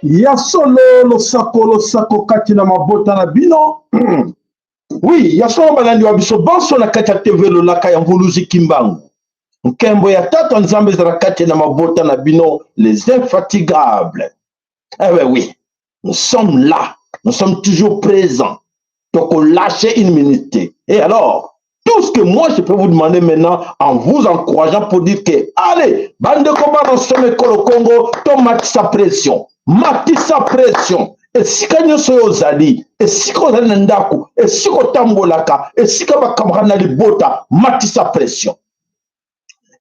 Ya solo, losako, losako kati na mabota na bino. Oui, ya solo, balandi wa biso banso na kati ya TV Lolaka ya Mvuluzi Kimbangu, nkembo ya Tata Nzambe ezala kati na mabota na bino, les infatigables. Eh ben oui, nous sommes là, nous sommes toujours présents. Donc lâchez une minute. Et alors, tout ce que moi je peux vous demander maintenant, en vous encourageant pour dire que allez, bandeko bana nsome ekolo Congo, tomatisa pression, matisa pression esika nyonso oyo ozali, esika ozali na ndako, esika otambolaka, esika bacamarade na libota, matisa pression.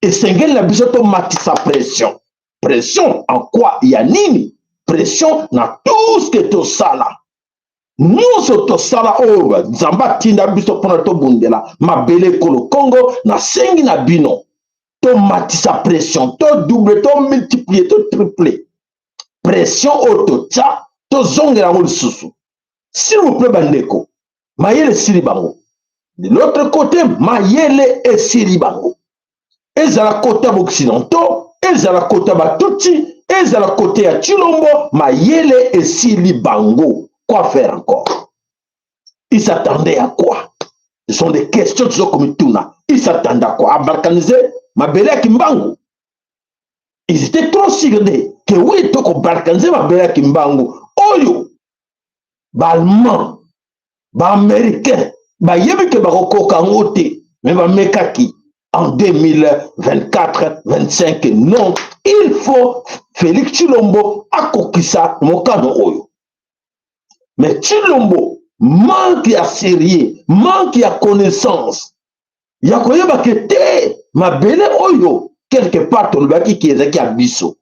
Esengeli na biso tomatisa pression. Pression en quoi? Ya nini? Pression na tout ce que tosala, nyonso tosala oyo Nzambe atinda biso mpona tobundela mabele ekolo Congo. Nasengi na bino tomatisa pression, to double, to multiplier, to triple pression oyo totya, tozongela yango lisusu, s'il vous plaît. Bandeko, mayele esili bango. De l'autre côté, mayele esili bango, ezala côté ya baoccidentaux, ezala côté ya batutsi, ezala côté ya Tshilombo, mayele esili bango. Quoi faire encore? Ils s'attendaient à quoi? Ce sont des questions tozokomituna. Ils s'attendaient à quoi? À balkaniser mabele ya Kimbangu? Ils étaient trop sûrs que oui, tokobalkaniser mabele ya Kimbangu oyo. Baallemand, baaméricain bayebi ke bakokoka yango te, me bamekaki en 2024 25. Non, il faut Félix Tshilombo akokisa mokano oyo. Mais Tshilombo, manque ya sérieux, manque ya connaissance ya koyeba ke te, mabele oyo quelque part tolobaki ke ezalaki ya biso,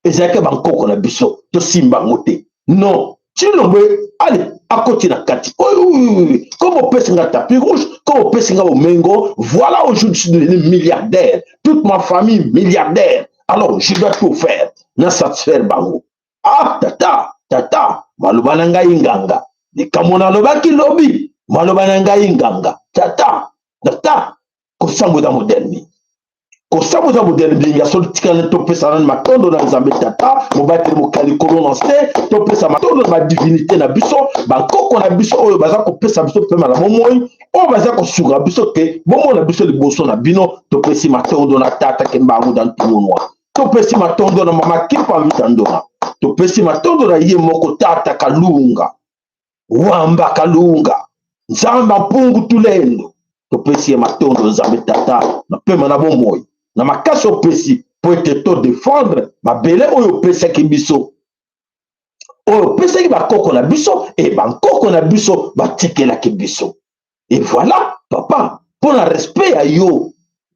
ezalaki ya bankoko na biso, tosimba yango te. Non, Tshilombo ale akoti na kati oyo, comme opesi nga tapis rouge, comme opesi nga bomengo. Voilà, aujourd'hui je suis devenu milliardaire, toute ma famille milliardaire, alors je dois tout faire na satisfaire bango. Ah tata, tata, maloba na ngai nganga, likambo nalobaki lobi, maloba na ngai nganga. Tata, tata, kosambo eza modèle nini? Kosambo eza modèle mingi ya solo. Tikala topesa nani matondo na Nzambe Tata mobateli mokali likolo na se. Topesa matondo na badivinité na biso, bankoko na biso oyo baza kopesa biso pema na bomoi, oyo baza kosunga biso ke bomoi na biso liboso na bino. Topesi matondo na Tata Kimbangu da Ntumunwa, topesi matondo na Mama Kimpa Vita Ndona, topesi matondo na ye moko Tata Kalunga Wamba Kalunga, Nzambe Mpungu Tulendo. Topesi ye matondo, Nzambe Tata na pema na bomoi na makasi opesi po ete todefendre mabele oyo opesaki biso, oyo opesaki bakoko na biso e bankoko na biso batikelaki biso. Et voilà, papa, mpo na respect ya yo,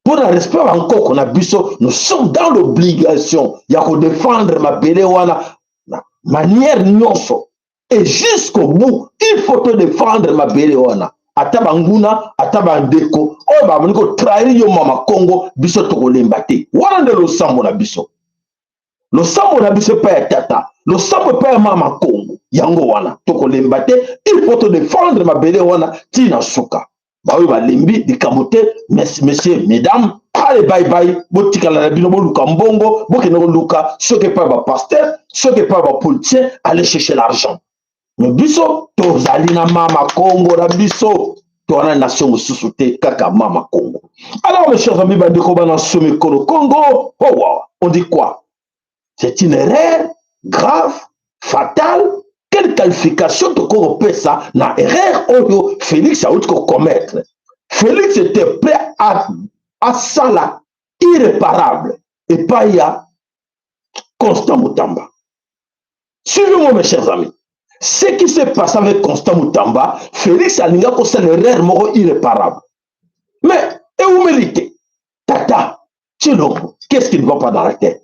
mpo na respect ya bankoko na biso, nous sommes dans l'obligation ya kodefendre mabele wana na manière nyonso et jusqu'au bout. Il faut to défendre mabele wana, ata banguna, ata bandeko oyo babandi kotrahir yo mama Kongo, biso tokolemba te. Wana nde losambo na biso, losambo na biso epai ya Tata, losambo epai ya mama Kongo. Yango wana tokolemba te. Il faut to défendre mabele wana ntina suka. Baoyo balembi, likambo te. Messieurs, mesdames, Allez, bye bye, botikala na bino, boluka mbongo, bokende koluka soki epai ba pasteur, soki epai ba politicien, allez chercher l'argent. Mais biso tozali na mama Congo na biso, towana nation mosusu te, kaka mama Congo. Alors mes chers amis, bandeko bana nsomi kolo Congo, oh wow, on dit quoi? C'est une erreur grave, fatale. Quelle qualification tokokopesa na erreur oyo Félix auti kocommettre? Félix était prêt à asala irréparable epai ya Constant Mutamba. Suivez-moi, mes chers amis. Ce qui s'est passé avec Constant Mutamba, Félix alinga kosala erreur moko irréparable. Mais eumeli te. Tata Tshilombo, qu'est-ce qui ne va pas dans la tête?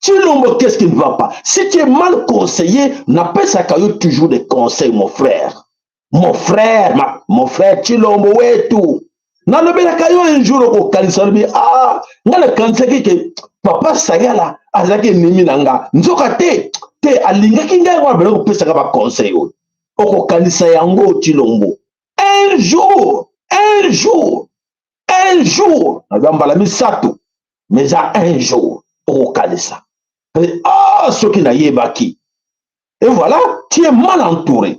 Tshilombo, qu'est-ce qui ne va pas? Si tu es mal conseillé, napesaka yo toujours des conseils, mon frère. Mon frère, mon frère Tshilombo wetu. Nalobelaka yo, un jour okokanisa, lobi: ah, nga nakanisaki ke papa Sayala azalaki ennemi na nga, nzoka te te, alingaki ngai. Wana bala kopesaka baconseil oyo, okokanisa yango, Tshilombo, un jour, un jour, un jour. Naza mbala misato, mais eza un jour okokanisa: ah, soki nayebaki. Et voilà, tu es mal entouré.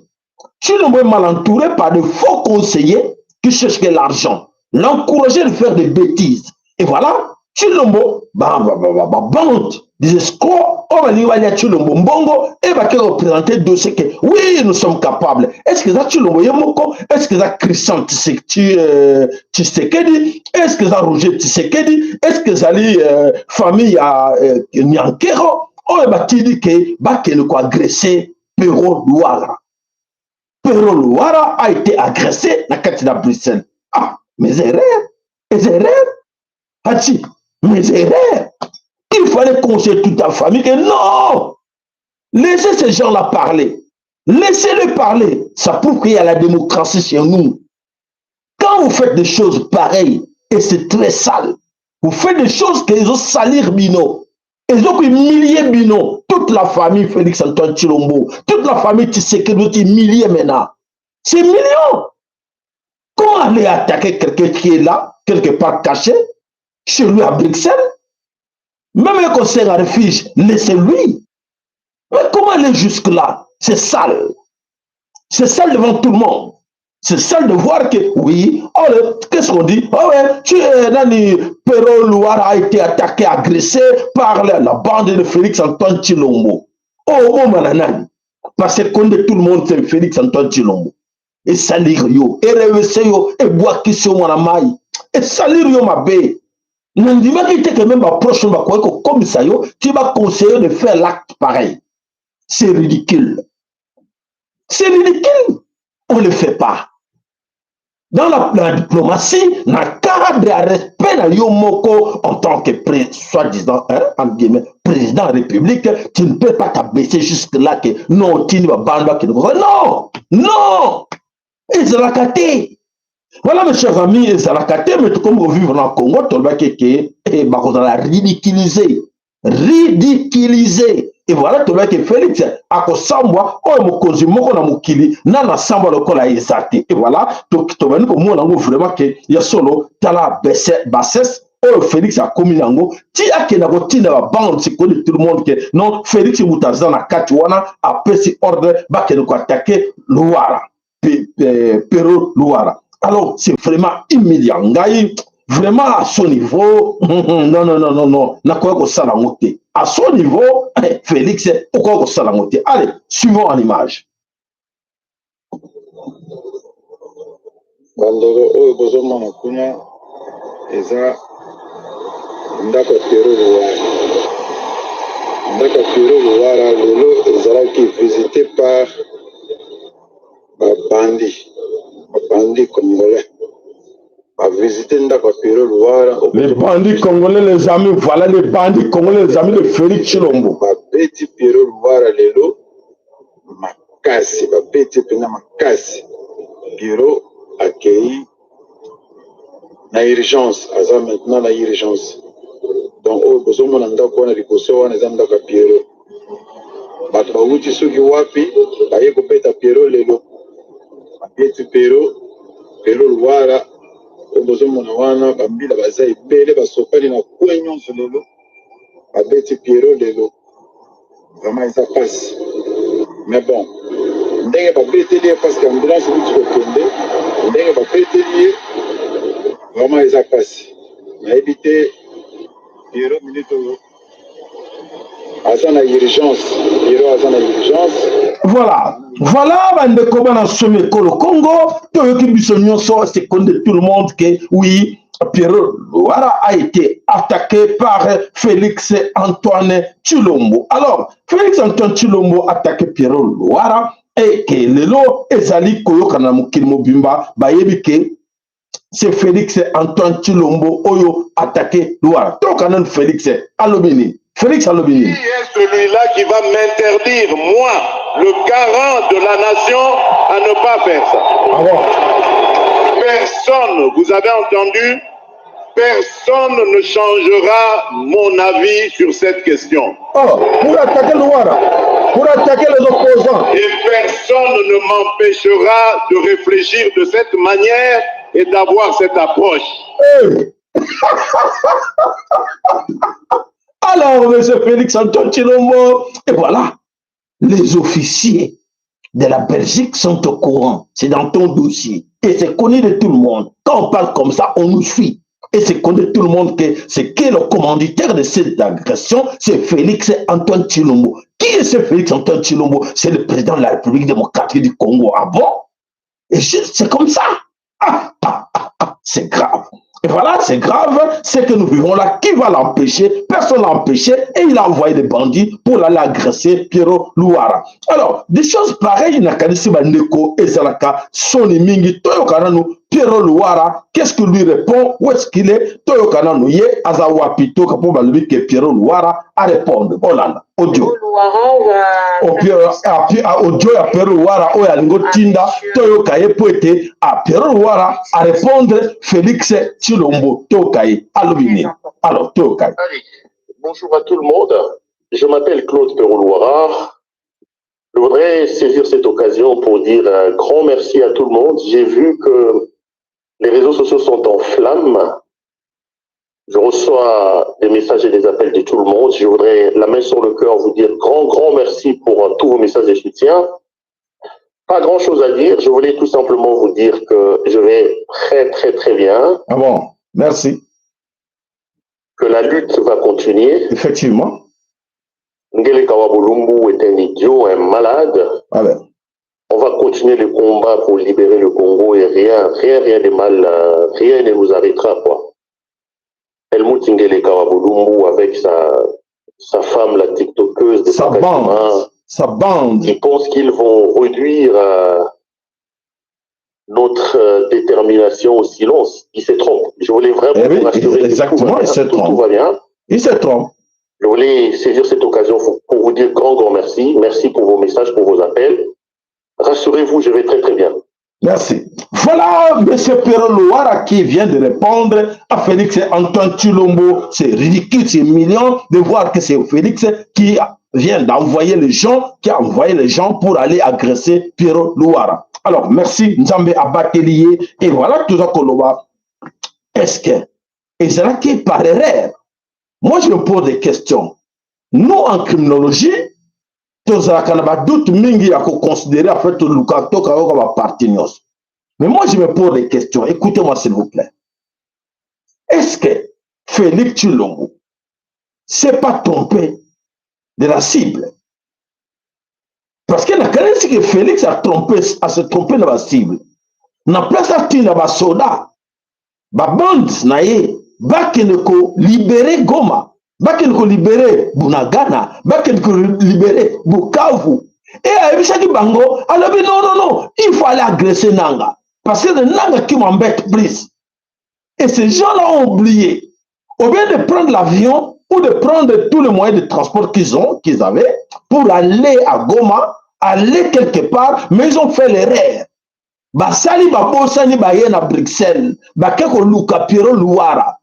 Tshilombo est mal entouré par de faux conseillers qui cherchent que l'argent, l'encourager de faire des bêtises. Et voilà, Tshilombo, ba, ba, ba, ba, bande des escrocs, oyo balingi balia Tshilombo mbongo e bake représenter dossier que oui, nous sommes capables. Est-ce que eza Tshilombo ye moko? Est-ce que eza Christian Tshisekedi? Est-ce que eza Roger Tshisekedi? Est-ce que ezali famille ya Nyankero oyo batindi ke bakende koagresser Pero Luwara? Pero Luwara a été agressé na kati na Bruxelles. Ah, mais erreur, erreur, Ati, mais erreur. Il fallait conseiller toute ta famille que non, laissez ces gens-là parler. Laissez-les parler. Ça prouve qu'il y a la démocratie chez nous. Quand vous faites des choses pareilles, et c'est très sale, vous faites des choses qui ont salir bino. Ils ont humilié bino. Toute la famille Félix Antoine Tshilombo, toute la famille Tshisekedi humiliée maintenant. C'est millions. Comment aller attaquer quelqu'un qui est là, quelque part caché, chez lui à Bruxelles? Même un conseil à refuge, laissez-lui. Mais comment aller jusque-là? C'est sale. C'est sale devant tout le monde. C'est sale de voir que, oui, oh, qu'est-ce qu'on dit? Oh ouais, tu es, nani, Pero Luwara a été attaqué, agressé par la bande de Félix Antoine Tshilombo. Oh, oh, mananani. Parce que connaît tout le monde, c'est Félix Antoine Tshilombo. Esalir yo, erewese yo, ebwakisi yo mwana mai, esalir yo mabe. Nandimaki te ke même baproche no bakoki kokomisa yo ti baconseiller de faire l'acte pareil. C'est ridicule, c'est ridicule, on ne le fait pas dans la diplomatie, na cadre ya respect na yo moko en tant que soi-disant, hein, entre guillemets, président de la République. Tu ne peux pas t'abaisser jusque là que non, otindi babando bakende. Non, non, ezalaka te. Voilà, mes chers amis, ezalaka te. Mais tokomi kovivre na Congo, tolobaki ke bakozala ridiculisé, ridiculisé. Et voilà, tolobaki Félix akosambwa oyo mokonzi moko na mokili nana asambwa lokola eza te. Et voilà, tobandi komona yango vraiment ke ya solo. Tala bassesse oyo Félix akomi nango, ti akenda kotinda babande sikoni, tout le monde ke non, Félix moto aza na kati wana, apesi ordre bakende koattaquer Luwara, Pero Luwara. Alors c'est vraiment humiliant. Ngai vraiment, à son niveau, non, non, non, non, non, nakoki kosala yango te. À son niveau, Félix okoki kosala yango te. Allez, suivons en image. Bandeko, oyo bozomona kuna eza ndako ya Pero Luwara. Ndako ya Pero Luwara lelo ezalaki visité par babandi congolais. Bavisite ndako ya Pero Luwara. Les bandits congolais, les amis, voilà les bandits congolais, les amis de Félix Tshilombo. Babeti Pero Luwara lelo makasi, babeti mpenza makasi. Pero akei na urgence, aza maintenant na urgence. Donc oyo bozomona ndako wana liboso wana eza ndako ya Piero. Bato bawuti soki wapi, baye kobeta Piero lelo, babeti Pero, Pero Luwara. Oyo bozomona wana bambila baza ebele, basopani na coin nyonso. Lelo babeti Pierrot lelo, vraiment eza pasi. Mais bon, ndenge babeteli ye, parce que ambulance euti kokende, ndenge babeteli ye, vraiment eza pasi. Nayebi te, Pierrot minute oyo aza na urgence, Pierrot aza na urgence. Voilà, bandeko bana somi ekolo Congo, toyoki biso nyonso, c'est connu tout le monde que oui, Pierrot Luwara a été attaqué par Félix Antoine Tshilombo. Alors, Félix Antoine Tshilombo attaqué Pierrot Luwara et que lelo ezali koyokana na mokili mobimba, bayebi ke c'est Félix Antoine Tshilombo oyo attaqué Luwara. Toyoka nanu Félix alobi nini. Félix alobi nini? Qui est celui-là qui va m'interdire, moi, le garant de la nation, à ne pas faire ça? Ah bon? Personne, vous avez entendu, personne ne changera mon avis sur cette question. Oh, pour attaquer Luwara, pour attaquer les opposants. Et personne ne m'empêchera de réfléchir de cette manière et d'avoir cette approche. Hey. Alors, M. Félix Antoine Tshilombo, et voilà, les officiers de la Belgique sont au courant. C'est dans ton dossier. Et c'est connu de tout le monde. Quand on parle comme ça, on nous suit. Et c'est connu de tout le monde que c'est qui le commanditaire de cette agression, c'est Félix Antoine Tshilombo. Qui est ce Félix Antoine Tshilombo? C'est le président de la République démocratique du Congo. Ah bon? Et c'est comme ça. Ah, ah, ah, ah, c'est grave. Et voilà, c'est grave, c'est que nous vivons là. Qui va l'empêcher? Personne l'a empêché et il a envoyé des bandits pour aller agresser Pierrot Luwara. Alors, des choses pareilles, nakanisi bandeko ezalaka soni mingi. Toyoka nanu Pierrot Luwara, qu'est-ce que lui répond? Où est-ce qu'il est? Toyoka nanu ye aza wapi? Toka po balobi que Pierrot Luwara a répondre. Olanda audio. Audio ya Pierrot Luwara oyo alingi otinda toyoka ye po ete a Pierrot Luwara a répondre Félix Tshilombo. Toyoka ye alobi nini. Alors toyoka ye. Allez, bonjour à tout le monde. Je m'appelle Claude Pierrot Luwara. Je voudrais saisir cette occasion pour dire un grand merci à tout le monde. J'ai vu que les réseaux sociaux sont en flammes. Je reçois des messages et des appels de tout le monde. Je voudrais, la main sur le cœur, vous dire grand, grand merci pour tous vos messages de soutien. Pas grand-chose à dire. Je voulais tout simplement vous dire que je vais très, très, très bien. Ah bon, merci. Que la lutte va continuer. Effectivement. Ngeleka Wabolumbu est un idiot, un malade. Ah ben. On va continuer le combat pour libérer le Congo et rien, rien, rien de mal, rien ne nous arrêtera, quoi. Helmut Ngeleka Wabolumbu avec sa femme, la tiktokeuse de sa bande, sa bande. Ils pensent qu'ils vont réduire notre détermination au silence. Ils se trompent. Je voulais vraiment vous rassurer. Exactement, ils se trompent. Tout va bien. Ils se trompent. Je voulais saisir cette occasion pour vous dire grand, grand merci. Merci pour vos messages, pour vos appels. Rassurez-vous, je vais très, très bien. Merci. Voilà M. Pierrot Luwara qui vient de répondre à Félix Antoine Tshilombo. C'est ridicule, c'est humiliant de voir que c'est Félix qui vient d'envoyer les gens, qui a envoyé les gens pour aller agresser Pierrot Luwara. Alors, merci Nzambe abatela ye. Et voilà, tout ça koloba. Est-ce que, et c'est là qui par erreur? Moi, je me pose des questions. Nous, en criminologie, tozalaka na badoute mingi ya koconsidérer, en fait, toluka tokayoka baparti nyonso. Mais moi, je me pose des questions. Écoutez-moi, s'il vous plaît. Est-ce que Félix Tshilombo s'est pas trompé de la cible? Parce que nakanisi que Félix a se trompé na bacible. Na place atinda basoda, babande na ye, bakende kolibérer Goma, bakende kolibérer Bunagana, bakende kolibérer Bukavu, e ayebisaki bango, alobi: "Non, non, non, il faut aller agresser Nanga, parce que c'est Nanga qui m'embête plus." Et ces gens-là ont oublié, au bien de prendre l'avion ou de prendre tous les moyens de transport qu'ils avaient pour aller à Goma, aller quelque part, mais ils ont fait l'erreur. Basali babosani, baye na Bruxelles, bake koluka Pierrot Luwara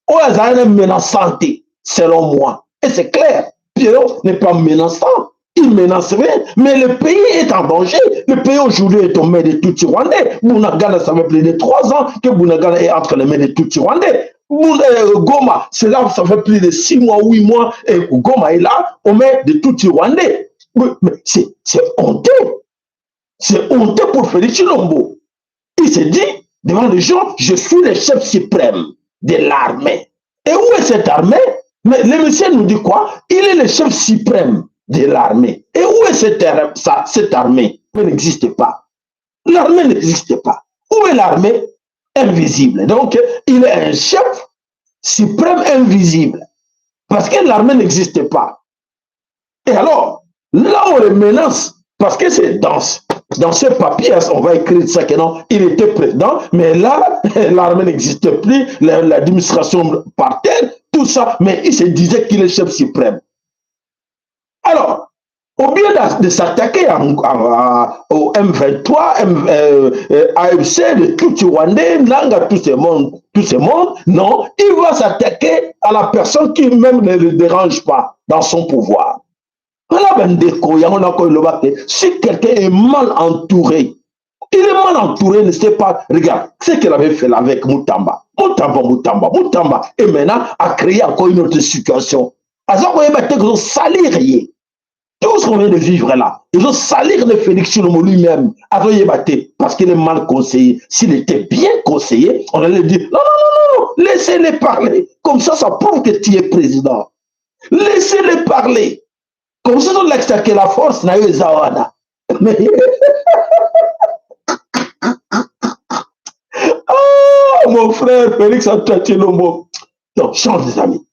oyo azali na menaçant te, selon moi. Et c'est clair, Pierrot n'est pas menaçant, il menace rien, mais le pays est en danger. Le pays aujourd'hui est aux mains des Tutsis rwandais. Bunagana, ça fait plus de 3 ans que Bunagana est entre les mains des Tutsis rwandais. Goma, c'est là, ça fait plus de 6 mois, 8 mois, et Goma est là, aux mains des Tutsis rwandais. Mais c'est honteux. C'est honteux pour Félix Tshilombo. Il s'est dit, devant les gens, je suis le chef suprême de l'armée. Et où est cette armée? Mais le monsieur nous dit quoi? Il est le chef suprême de l'armée. Et où est cette armée? Elle n'existe pas. L'armée n'existe pas. Où est l'armée? Invisible. Donc, il est un chef suprême invisible. Parce que l'armée n'existe pas. Et alors, là où les menaces, parce que c'est dans ce papier, on va écrire ça que non, il était président, mais là, l'armée n'existe plus, l'administration par terre, tout ça, mais il se disait qu'il est chef suprême. Alors, au lieu de s'attaquer au M23, AFC, de tout Rwandais, Nanga, tout ce monde, non, il va s'attaquer à la personne qui même ne le dérange pas dans son pouvoir. Voilà, bandeko, si quelqu'un est mal entouré, il est mal entouré, ne sait pas. Regarde, ce qu'il avait fait là avec Mutamba. Mutamba, Mutamba, Mutamba. Et maintenant, a créé encore une autre situation. Salir tout ce qu'on vient de vivre là, ils ont salir le Félix Tshilombo lui-même, parce qu'il est mal conseillé. S'il était bien conseillé, on allait dire, non, non, non, non, non, laissez-les parler. Comme ça prouve que tu es président. Laissez-les parler. Comme ça, on que la force na yo eza wana. Mais ah, mon frère Félix Antoine Tshilombo, donc change des amis.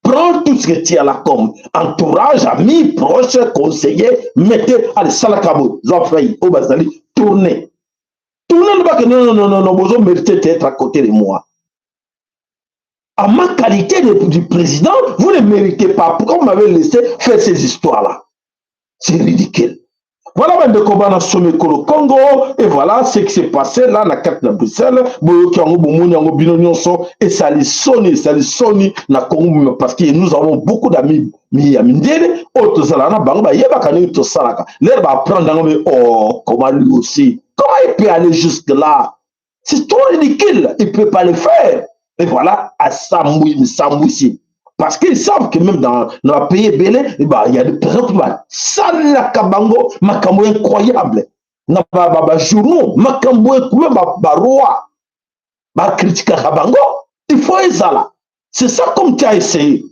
Prends tout ce que tu as là comme entourage, amis, proches, conseillers, mettez, allez, salaka bo, zwa oyo bazali, tournez. Tournez le bac, non, non, non, non, non, vous méritez d'être à côté de moi. À ma qualité du président, vous ne méritez pas. Pourquoi vous m'avez laissé faire ces histoires-là? C'est ridicule. Voilà, bandeko bana Somekolo Congo, et voilà ce qui s'est passé là, na carte de Bruxelles. Boyoki yango, bomoni yango bino nyonso, esali soni, esali soni na Congo, parce que nous avons beaucoup d'amis ya mindele oyo tozala na bango, bayebaka ndenge tosalaka. Lere baapprendre yango, mais oh, comment lui aussi, comment il peut aller jusque là? C'est trop ridicule, il peut pas le faire. Et voilà, asambwi sambwisi, parce qu'ils savent que même dans le pays ebele, bah, il y a des personnes qui basalaka bango makambo incroyable na bajournaux, makambo même baroi bacritiquaka bango. Il faut ezala, c'est ça. Comme tu as essayé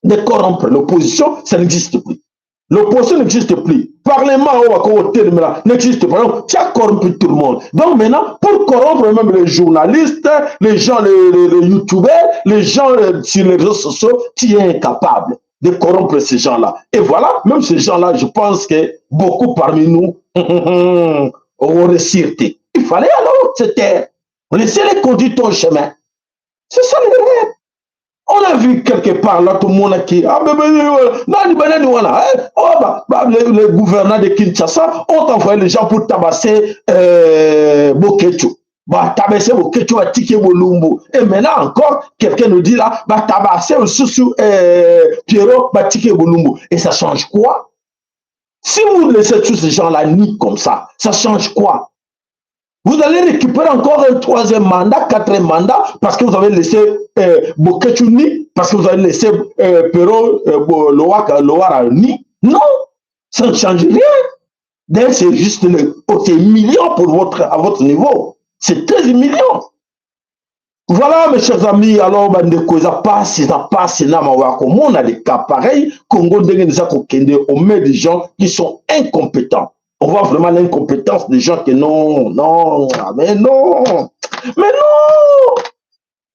de corrompre l'opposition, ça n'existe plus. L'opposition n'existe plus. Parlement n'existe pas. Donc, tu as corrompu tout le monde. Donc maintenant, pour corrompre même les journalistes, les gens, les youtubeurs, les gens sur les réseaux sociaux, tu es incapable de corrompre ces gens-là. Et voilà, même ces gens-là, je pense que beaucoup parmi nous auront réussi. Il fallait alors se taire. Laissez-les conduire ton chemin. C'est ça l'erreur. On a vu quelque part là tout le monde qui, ah mais non, voilà, oh, bah, les gouvernants de Kinshasa ont envoyé les gens pour tabasser Boketshu. Bah, tabasser Boketshu atiki Bolumbu. Et maintenant encore, quelqu'un nous dit là, bah, tabasser sous Pierrot, batiki Bolumbu. Et ça change quoi? Si vous laissez tous ces gens-là nus comme ça change quoi? Vous allez récupérer encore un troisième mandat, quatrième mandat, parce que vous avez laissé Boketshu nu, parce que vous avez laissé Pero Luwara nu. Non, ça ne change rien. D'ailleurs, c'est juste oh, c'est humiliant à votre niveau. C'est très humiliant. Voilà, mes chers amis, alors, bandeko, eza pasi, eza pasi na mawa komona des cas pareils, Congo ndenge eza kokende au mains des gens qui sont incompétents. On voit vraiment l'incompétence des gens que non, non, ah, mais non, mais non,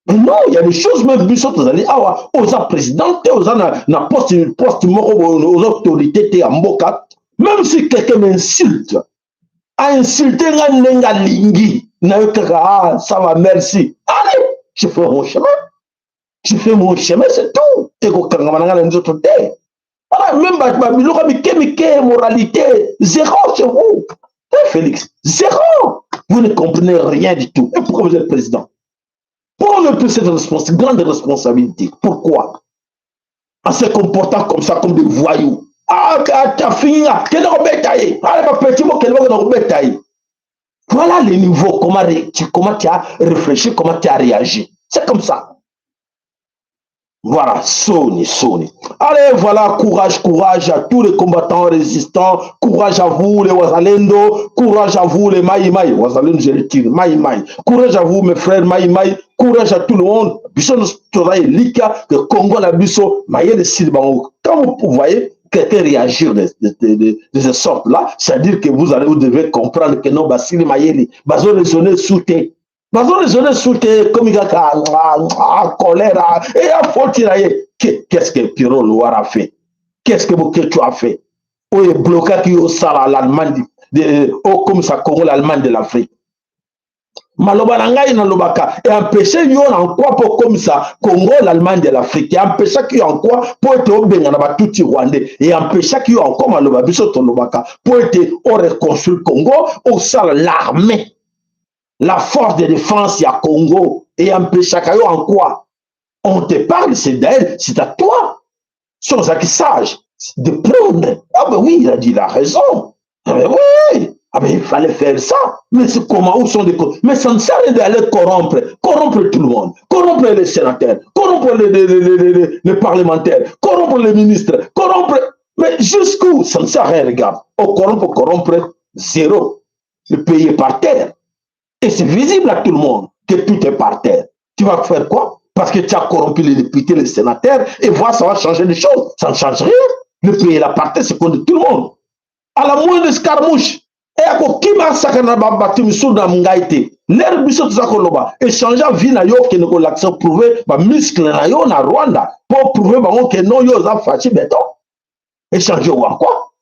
mais non, il y a des choses, même biso tozali awa, oza président te, oza na poste moko, aux autorités te ya mboka, même si quelqu'un m'insulte, a insulté nga ndenge alingi, nayo kaka, ah, ça va, merci. Allez, je fais mon chemin. Je fais mon chemin, c'est tout. Ekokangama na nga na nzoto te. Voilà, même babiloko ya mike mike, moralité, zéro chez vous. Eh, Félix, zéro. Vous ne comprenez rien du tout. Et pourquoi vous êtes président? Pourquoi vous avez pris cette grande responsabilité? Pourquoi? En se comportant comme ça, comme des voyous. Afingi nga, kende kobeta ye. Ale bapeti, bokende, bokende kobeta ye. Voilà le niveau, comment tu as réfléchi, comment tu as réagi. C'est comme ça. Voilà, soni, soni. Allez, voilà, courage, courage à tous les combattants résistants. Courage à vous, les Wazalendo. Courage à vous, les Maï Maï. Wazalendo, je retire. Maï Maï. Courage à vous, mes frères Maï Maï. Courage à tout le monde. Biso toza elika que Congo na biso, mayele esili bango. Quand vous voyez quelqu'un réagir de cette sorte-là, c'est-à-dire que vous devez comprendre que non, basili mayele, bazo raisonner sous te. Bazo raisonner sous te comme kaka colère et a faute na ye. Qu'est-ce que Pierrot Luwara a fait? Qu'est-ce que Boketshu a fait? Oyo eblokaki yo osala l'Allemagne, okomisa Congo l'Allemagne de l'Afrique. Maloba na ngai nalobaka, empêche yo na quoi mpo okomisa Congo l'Allemagne de l'Afrique? Empêchaki yo en quoi mpo ete obengana Batutsi rwandais? Empêchaki yo en quoi, maloba biso tolobaka, mpo ete oreconstruire Congo, osala l'armée, la force de défense ya Congo? Empêchaka yo en quoi? On te parle, c'est d'elle, c'est à toi, si ozalaki sage, de prendre: ah ben oui, il a dit la raison, ah ben oui, ah ben il fallait faire ça. Mais c'est comment? Où sont les? Mais ça ne sert à rien d'aller corrompre, corrompre tout le monde, corrompre les sénateurs, corrompre les parlementaires, corrompre les ministres, corrompre. Mais jusqu'où? Ça ne sert à rien, regarde. Au corrompre, corrompre, zéro. Le pays est par terre. Et c'est visible à tout le monde que tout est par terre. Tu vas faire quoi? Parce que tu as corrompu les députés, les sénateurs, et voir ça va changer les choses. Ça ne change rien. Le pays est là par terre, c'est contre tout le monde. À la moindre escarmouche, e akokima asaka na bato misusu na ngai te. Lere biso toza koloba, échange vie na yo, okende kolakisa, prouver bamuscle na yo na Rwanda mpo prouver bango ke non, yo oza Fatshi Béton. Échange wa quoi?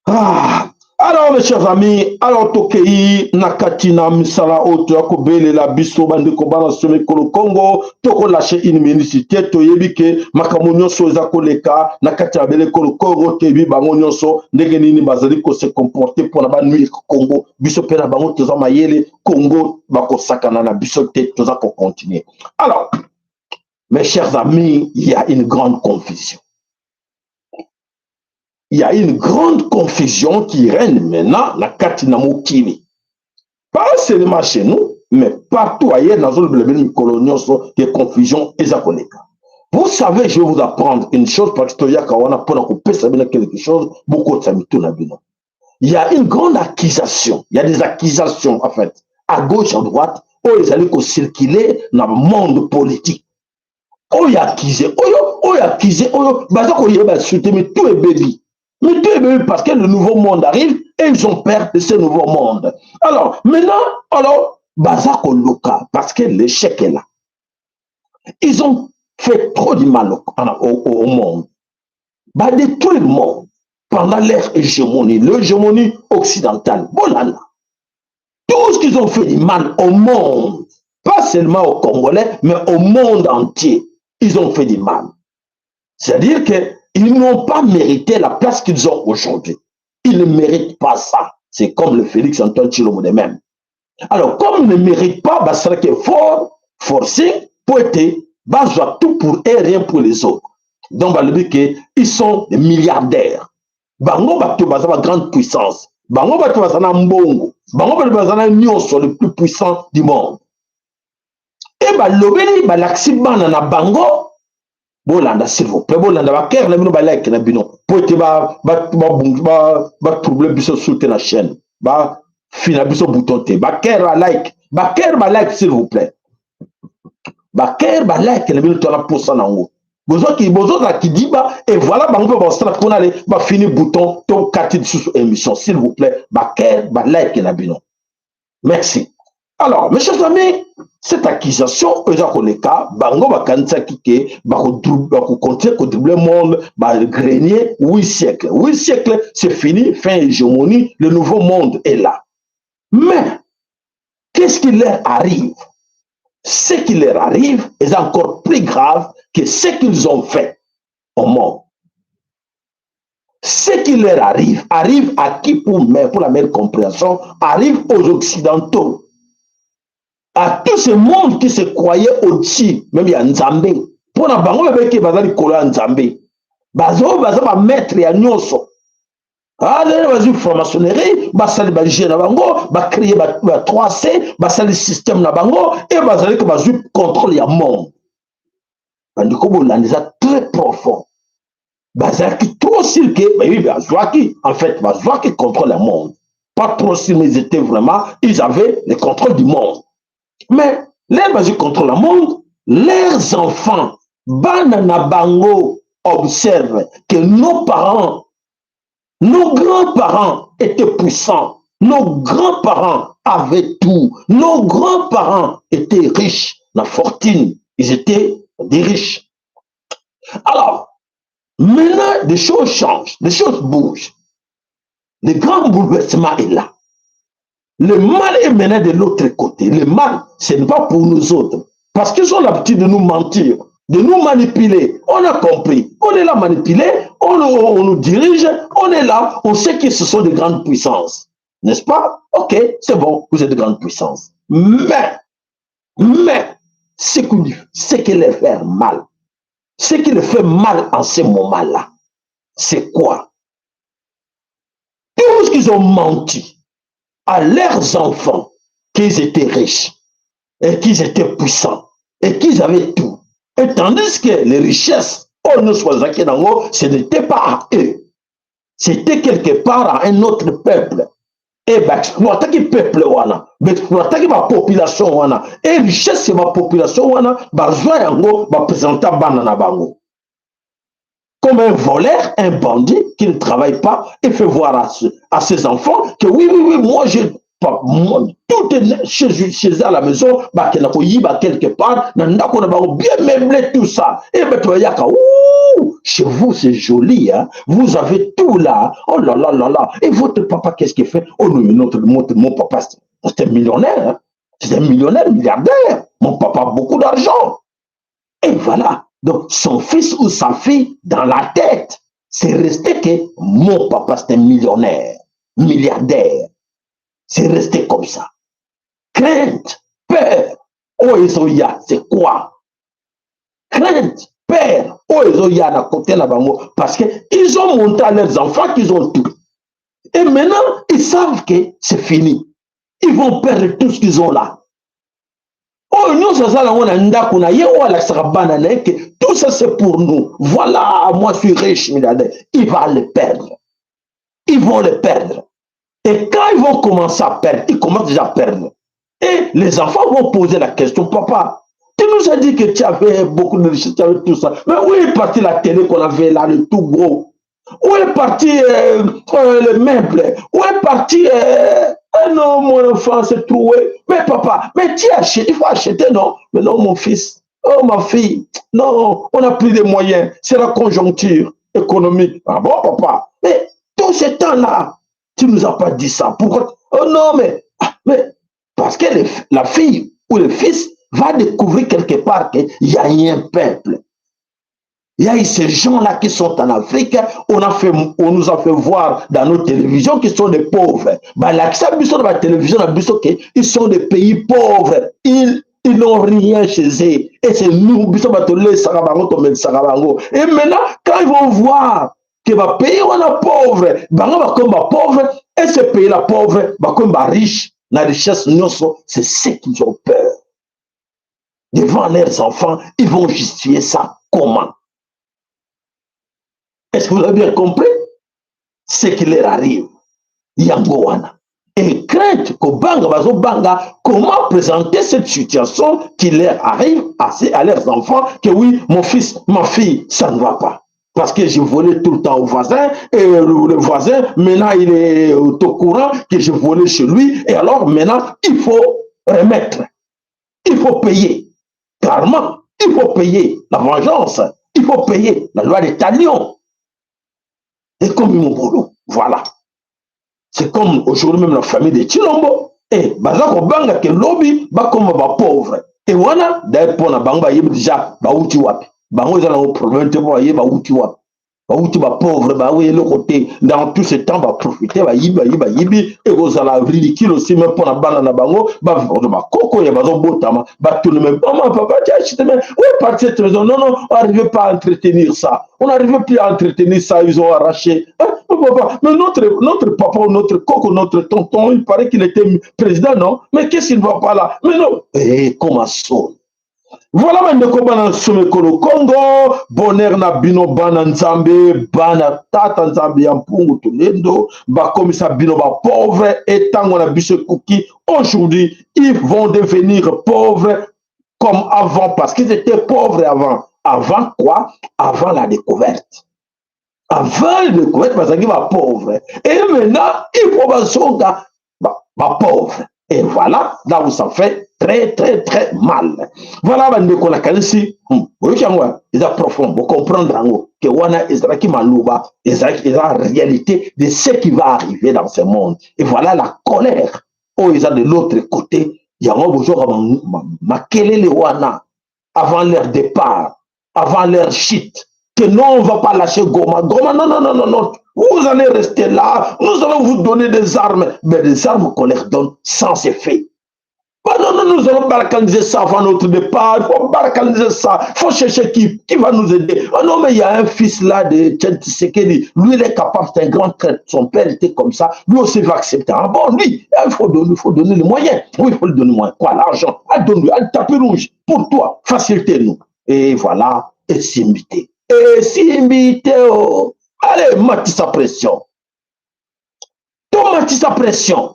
Ah. Alors, mes chers amis, alors tokei na kati na misala oyo toya kobelela biso bandeko bana so ekolo Congo. Tokolâcher une minute te. Toyebi ke makambo nyonso eza koleka na kati ya mabele ekolo Congo, toyebi bango nyonso ndenge nini bazali kose comporter mpona banuire Congo. Biso mpe na bango toza mayele. Congo bakosakana na biso te, toza kocontinuer. Alors, mes chers amis, il y a une grande confusion, il y a une grande confusion qui règne maintenant na kati na mokili. Pas seulement chez nous, mais partout ailleurs. Nazolobela bino mikolo nyonso ke confusion eza koleka. Vous savez, je vais vous apprendre une chose, parce que toyaka wana mpona kopesa bino quelque chose, bokotisa mitu na bino. Il y a une grande accusation, il y a des accusations en fait, à gauche, à droite, oyo ezali kocirculer na monde politique. Oyo accuse oyo, oyo accuse oyo, baza koyeba sute. Mitu ebebi, mitu ebebi, parce que le nouveau monde arrive et ils ont peur de ce nouveau monde. Alors maintenant, alors baza koluka, parce que l'échec est là. Ils ont fait trop du mal au monde, badétruire le monde pendant leur hégémonie, l'hégémonie occidentale. Bolanda tout ce qu'ils ont fait du mal au monde, pas seulement aux Congolais, mais au monde entier. Ils ont fait du mal, c'est-à-dire que ils n'ont pas mérité la place qu'ils ont aujourd'hui. Ils ne méritent pas ça. C'est comme le Félix Antoine Tshilombo de même. Alors, comme ils ne méritent pas, basalaki fort forcing po ete bazwa tout pour eux, rien pour les autres. Donc balobi ke ils sont des milliardaires. Bango bato baza ba grande puissance, bango bato baza na mbongo, bango bato baza na nyonso, le plus puissant du monde. E balobeli, balakisi bana na bango. Bolanda, s'il vous plaît, bolanda bacœur na bino, balike na bino, po ete batrouble biso su te na chaîne, bafina biso bouton te. Bacœur, balike, bacœur, balike, s'il vous plaît, bacœur, balike na bino. Tona posa nango, bozozala kidiba. Et voilà, bango mpe basala kuna le bafini bouton, tokati lisusu émission. S'il vous plaît, bacœur, balike na bino, merci. Alors, mes chers amis, cette accusation eza koleka, bango bakanisaki ke bakocontinuer kodribler monde, bagrenier 8 siècles. 8 siècles, c'est fini, fin hégémonie, le nouveau monde est là. Mais qu'est-ce qui leur arrive? Ce qui leur arrive est encore plus grave que ce qu'ils ont fait au monde. Ce qui leur arrive, arrive à qui? Pour la meilleure compréhension, arrive aux Occidentaux, à tout ce monde qui se croyait au-dessus, même ya Nzambe. Mpona bango babeki baza likolo ya Nzambe. Bazo baza ba maître ya nyonso. Allez, bazwi franc-maçonnerie, basali ba jeu na bango, ba créer ba 3C, basali système na bango et bazali ko bazwi contrôle ya monde. Bandeko, bolanda, eza très profond. Bazalaki trop sûr que bayebi, bazwaki, en fait, bazwaki contrôle ya monde. Pas trop sûr, mais ils étaient vraiment, ils avaient le contrôle du monde. Mais leur bazwi contrôle ya monde, leurs enfants, bana na bango, observent que nos parents, nos grands-parents étaient puissants. Nos grands-parents avaient tout. Nos grands-parents étaient riches. La fortune, ils étaient des riches. Alors, maintenant, des choses changent, des choses bougent. Le grand bouleversement est là. Le mal est maintenant de l'autre côté. Le mal, ce n'est pas pour nous autres. Parce qu'ils ont l'habitude de nous mentir, de nous manipuler. On a compris. On est là manipulé, on nous dirige, on est là, on sait que ce sont de grandes puissances. N'est-ce pas? Ok, c'est bon, vous êtes de grandes puissances. Mais, ce qui les fait mal, ce qui les fait mal en ce moment-là, c'est quoi? Tout ce qu'ils ont menti à leurs enfants, qu'ils étaient riches et qu'ils étaient puissants et qu'ils avaient tout. Et tandis que les richesses, oh, nous ce n'était pas à eux. C'était quelque part à un autre peuple. Et baexploitaki peuple wana, baexploitaki bapopulation wana, e richesse ya bapopulation wana bazwa yango, baprésenta bana na bango comme un voleur, un bandit qui ne travaille pas et fait voir à ses enfants que oui, moi j'ai pas, moi, tout est chez à la maison, bakenda koyiba quelque part, na ndako na bango bien meublé, tout ça. Et bato bayaka, ouh, chez vous c'est joli, hein? Vous avez tout là. Oh là là là là. Et votre papa, qu'est-ce qu'il fait? Oh non, notre, mon papa, c'est un millionnaire, hein? C'est un millionnaire, milliardaire. Mon papa a beaucoup d'argent. Et voilà. Donc, son fils ou sa fille, dans la tête, c'est resté que mon papa, c'est un millionnaire, milliardaire. C'est resté comme ça. Crainte, peur. Oh, ezoya, c'est quoi? Crainte, peur. Oh, ezoya, na côté na bango. Parce que ils ont montré à leurs enfants qu'ils ont tout. Et maintenant, ils savent que c'est fini. Ils vont perdre tout ce qu'ils ont là. Oyo nyonso aza nango na ndako na ye, oyo alakisaka bana na ye que tout ça c'est pour nous, voilà, moi je suis riche, milliardaire, il va le perdre. Ils vont le perdre. Et quand ils vont commencer à perdre, ils commencent déjà à perdre. Et les enfants vont poser la question: papa, tu nous as dit que tu avais beaucoup de richesses, tu avais tout ça. Mais où est parti la télé qu'on avait là, le tout gros? Où est parti le meuble? Où est parti? Ah non, mon enfant s'est troué. Mais papa, mais tu achètes, il faut acheter, non? Mais non, mon fils, oh ma fille, non, on n'a plus de moyens. C'est la conjoncture économique. Ah bon, papa? Mais tout ce temps-là, tu ne nous as pas dit ça. Pourquoi? Oh non, mais, ah, mais parce que la fille ou le fils va découvrir quelque part qu'il y a un peuple. Il y a eu ces gens-là qui sont en Afrique, on nous a fait voir dans nos télévisions qu'ils sont des pauvres. Bah, l'accès biso dans la télévision, la biso, ils sont des pays pauvres. Ils n'ont rien chez eux. Et c'est nous, biso batole, sarabango, tomel sarabango. Et maintenant, quand ils vont voir que ba pays wana pauvre, bango ba comme ba pauvre, et ce pays-là pauvre, ba comme ba riche, la richesse nyonso, c'est ce qu'ils ont peur. Devant leurs enfants, ils vont justifier ça comment? Est-ce que vous avez bien compris ce qui leur arrive? Yango wana. Et crainte, kobanga, bazobanga, comment présenter cette situation qui leur arrive à leurs enfants, que oui, mon fils, ma fille, ça ne va pas. Parce que je volais tout le temps au voisin, et le voisin, maintenant, il est au courant que je volais chez lui, et alors maintenant, il faut remettre. Il faut payer. Clairement, il faut payer la vengeance. Il faut payer la loi des talions. Et comme mon boulot, voilà. C'est comme aujourd'hui même la famille de Tshilombo. Et baza kobanga ke lobi bakoma ba pauvre. Et wana d'ailleurs pona bango bayebi déjà bauti wapi. Bango eza nango problème te, po bayeba bauti wapi. Bauti bapauvre, bawe eloko te. Dans tout ce temps, baprofite, bayibi, bayibi, bayibi. Ekozala ridicule aussi même mpona bana na bango, bakoko ya bazobotama, batuni: "Mais maman, papa, tu as acheté, mais où est parti cette maison?" "Non, non, on n'arrivait pas à entretenir ça, on n'arrivait plus à entretenir ça, ils ont arraché." "Hein, papa, mais notre papa, notre coco, notre tonton, il paraît qu'il était président, non? Mais qu'est-ce qu'il ne va pas là?" Mais non, eh, comment ça? Voilà, bandeko bana nsomekolo Kongo, bonheur na bino, bana Nzambe, bana Tata Nzambe ya Mpungu Tulendo. Bakomisa bino bapauvre etango na biso ekoki. Aujourd'hui, ils vont devenir pauvres comme avant, parce qu'ils étaient pauvres avant. Avant quoi? Avant la découverte. Avant la découverte, bazalaki bapauvre, et maintenant il faut bazonga bapauvre. Et voilà là où ça fait très très très mal. Voilà, bandeko, nakanisi boyoki yango, eza profond, bocomprendre yango ke wana ezalaki maloba, ezalaki, eza réalité de ce qui va arriver dans ce monde. Et voilà la colère oyo eza de l'autre côté. Yango bozoka makelele wana avant leur départ, avant leur chute, que non, on va pas lâcher Goma. Goma, non, non, non, non, non, vous allez rester là, nous allons vous donner des armes, mais des armes qu'on leur donne sans effet. Bah non, non, nous allons balkaniser ça avant notre départ. Il faut balkaniser ça. Il faut chercher qui va nous aider. Oh non, mais il y a un fils là de Tshisekedi. Lui, il est capable, c'est un grand traître. Son père était comme ça. Lui aussi va accepter. Ah bon, lui, il faut donner les moyens. Oui, il faut lui donner les moyens. Quoi, l'argent? Ah, donne-lui un tapis rouge pour toi. Facilitez-nous. Et voilà, esimbi te. Esimbi te, oh. Allez, matisa pression. Tomatisa pression.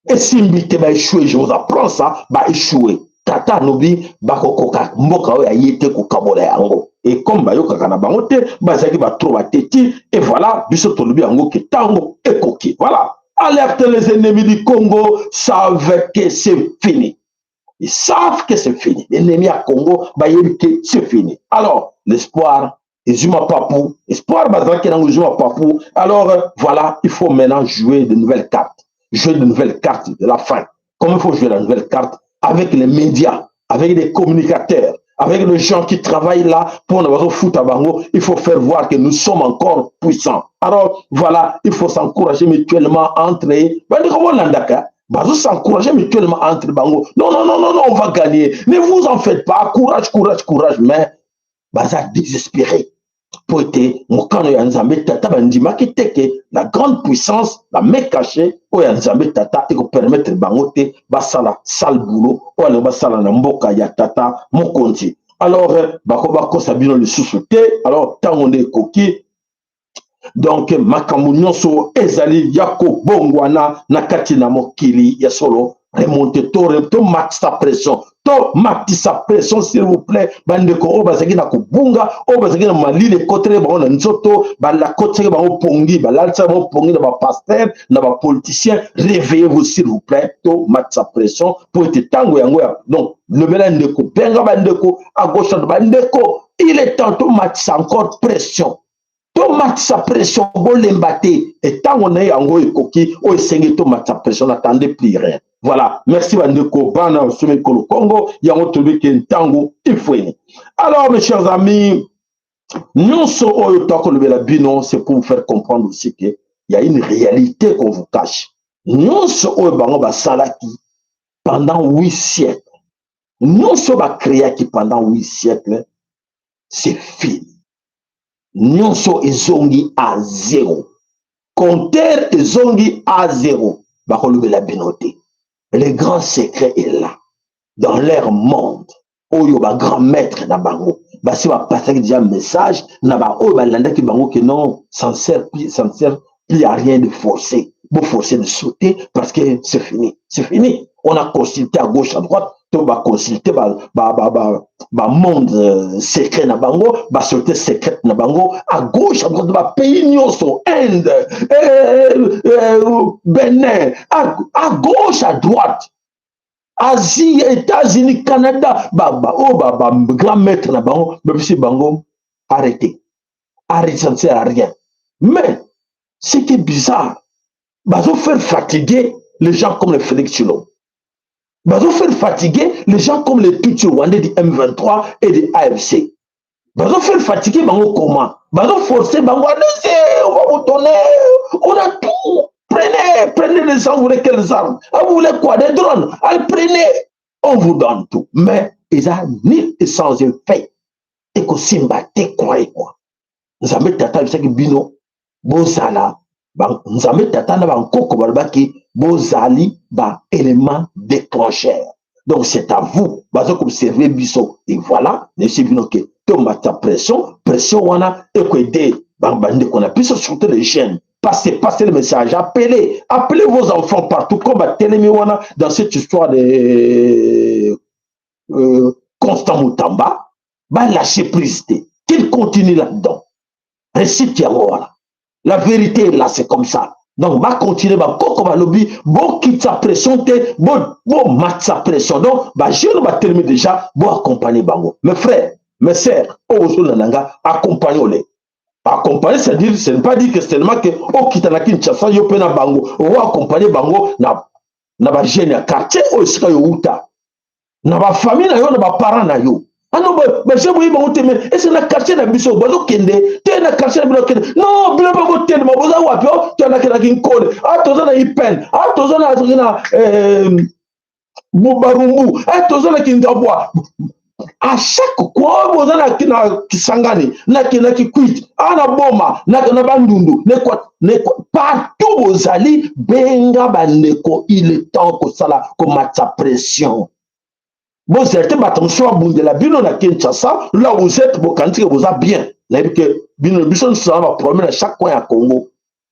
Esimbi te, baéchoué. Je vous apprends ça, baéchoué. Tata alobi bakokoka mboka oyo aye te kokabola yango, et comme bayokaka na bango te, bazalaki batro bateti. Et voilà, biso tolobi yango ke ntango ekoki. Voilà, alerte: les ennemis du Congo savent que c'est fini. Ils savent que c'est fini. L'ennemi ya Congo bayebi ke c'est fini. Alors l'espoir ezwi mapapu, espoir bazalaki nango ezwi mapapu. Alors voilà, il faut maintenant jouer de nouvelles cartes, jouer de nouvelles cartes de la fin. Comment il faut jouer la nouvelle carte? Avec les médias, avec les communicateurs, avec les gens qui travaillent là pour nous foutre à bango. Il faut faire voir que nous sommes encore puissants. Alors voilà, il faut s'encourager mutuellement entre bazo s'encourager mutuellement entre bango. Non, non, non, non, non, on va gagner. Ne vous en faites pas. Courage, courage, courage. Mais baza désespéré po ete mokano ya Nzambe Tata bandimaki te ke la grande puissance, la main cachée oyo ya Nzambe Tata ekopermettre bango te basala sale boulot oyo alingi basala na mboka ya Tata Mokonzi. Alors bako bakosa bino lisusu te. Alors ntango nde ekoki. Donc makambo nyonso ezali ya kobongwana na kati na mokili ya solo. Remonte to tomatisa pression, tomatisa pression, s'il vous plaît. Bandeko oyo bazalaki na kobunga, oyo bazalaki na malili ekoteli bango na nzoto, balakotisaki bango pongi, balalisaki bango pongi na bapasteur, na bapoliticien, réveillez-vous, s'il vous plaît. Tomatisa pression po ete ntango yango ya donc lobela ndeko, benga bandeko à gauche, bandeko, il est temps tomatisa encore pression, tomatisa pression, bolemba te. Etango na ye yango ekoki oyo esengi tomatisa pression. N'attendez plus rien. Voilà, merci bandeko bana osomi ekolo Congo. Yango tolobi ke ntango ifweni. Alors, mes chers amis, nyonso oyo toakolobela bino, c'est pour vous faire comprendre aussi que il y a une réalité qu'on vous cache. Nyonso oyo bango basalaki pendant 8 siècles, nyonso bacréaki pendant 8 siècles, c'est fini. Nyonso ezongi à zéro, compteur ezongi à zéro. Bakolobela bino te. Le grand secret est là dans leur monde oyo bagrand maître na bango basi bapasaki déjà message na baoyo balandaki bango ke non, ça ne sert plus, ça ne sert plus à rien de forcer, boforcer de sauter, parce que c'est fini, c'est fini. On a consulté à gauche, à droite, to baconsulte bamonde secret na bango, basociété secrète na bango, à gauche, à droite, bapays nyonso, Inde, Benin, à gauche, à droite, Asie, États-Unis, Canada, oyo bagrand maître na bango bapesi bango: arrêtez, arrêtez, ça ne sert à rien. Mais ce qui est bizarre, bazofaire fatiguer les gens comme le Félix Tshilombo, bazofaire fatiguer les gens comme les Tutsi rwandais du M23 et du AFC. Bazo faire fatiguer bango comment? Bazo forcer bango, allez, on va vous donner, on a tout. Prenez, prenez les armes, vous voulez quelles armes? Ah, vous voulez quoi? Des drones? Allez, prenez. On vous donne tout. Mais eza nul et sans effet. Ekosimba te, croyez-moi. Nzambe tata ayebisaki bino bozala Nzambe tata na bankoko balobaki bozali ba élément déclencheur. Donc c'est à vous, baza koobserve biso. Et voilà, nayebisi bino ke tomata pression, pression wana ekoede bandeko na biso, surtout les jeunes. Passez, passez le message, appelez, appelez vos enfants partout, comme batelemi wana dans cette histoire de Constant Mutamba, ba lâcher prise te, qu'il continue là-dedans. Récite yango wana. La vérité est là, c'est comme ça. Donc, ba continuer, ba koko ba lobby, bo kitsa pression te, bo, bo matsa pression. Donc, ba jeune ba telemi déjà, bo accompagner bango. Mes frères, mes sœurs, oyo nanga, accompagnons-les. Accompagner, c'est-à-dire, ce n'est pas dire que seulement que okita na Kinshasa, yo pe na bango, o accompagner bango na na ba jeune ya quartier oyo esika yo uta. Na ba famille na yo, na ba parents na yo. Ano ba jeune boyi bango te, mais est-ce na quartier na biso bazokende te, na quartier na bino kende? Non, bino mpe botelema, boza wapi? O tolakendaki Nkole, a toza na Ipen, a toza na na Barumbu, a toza na Kingabwa, à chaque coin boza na Kisangani, na Kikwit, a na Boma, na Bandundu, partout bozali, benga bandeko. Il est temps kosala komatisa pression. Bozela te bato mosusu babundela bino na Kinshasa. Là vous êtes, bokanisi ke boza bien. Nayebi ke bino, biso nyonso na baproblème na chaque coin ya Congo,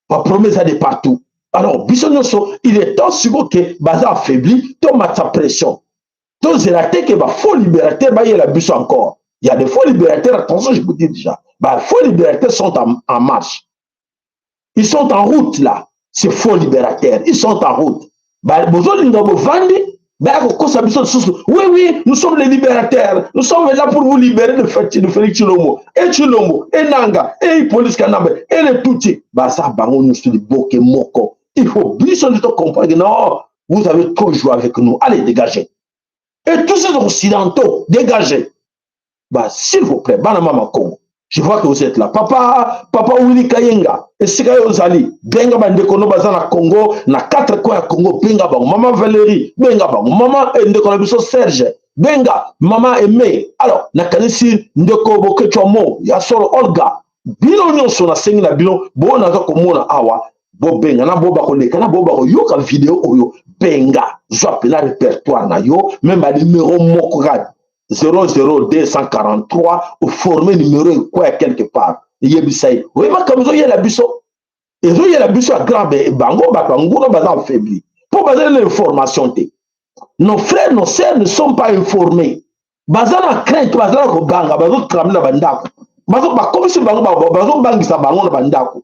baproblème eza de partout. Alors biso nyonso, il est temps sikoyo ke baza affaibli, tomatisa pression. Tozela te ke bafaux libérateur bayela biso encore. Il y a des faux libérateurs, attention, je vous dis déjà, bafaux libérateurs sont en marche, ils sont en route là. Ces faux libérateurs, ils sont en route. Bozolinga bovandi, baya kokosa biso lisusu: oui, oui, nous sommes les libérateurs, nous sommes là pour vous libérer de Félix Tshilombo et Tshilombo et Nanga et Hippolyte Kanambe et les Tutsi. Baza bango nyonso liboke moko. Il faut biso nde tocomprendre que non, vous avez trop joué avec nous, allez, dégagez. Et tous ces occidentaux, dégagez. Bah, s'il vous plaît, bana mama Congo, je vois que vous êtes là. Papa, papa Willy Kayenga, esika yo ozali, benga bandeko no baza na Congo, na quatre coins ya Congo, benga bango. Mama Valérie, benga bango. Mama ndeko na biso Serge, benga mama Aimé. Alors, nakanisi ndeko Bokechwa mo, ya solo Olga, bino nyonso nasengi na bino, bo naza komona awa, bobenga na bo bakoleka na bo bakoyoka video oyo, benga, zwa mpena répertoire na yo, même banumero moko kaka 00243, oforme numéro ekweya quelque part, eyebisa ye oye makambo ezoyela biso, ezoyela biso ya grave. Bango bato banguna baza affaibli mpo bazali na information te. Nos frères, nos sœurs ne sont pas informés, baza na crainte, baza na kobanga, bazotremble na bandako, bakomisi bango, bazobangisa bango na bandako.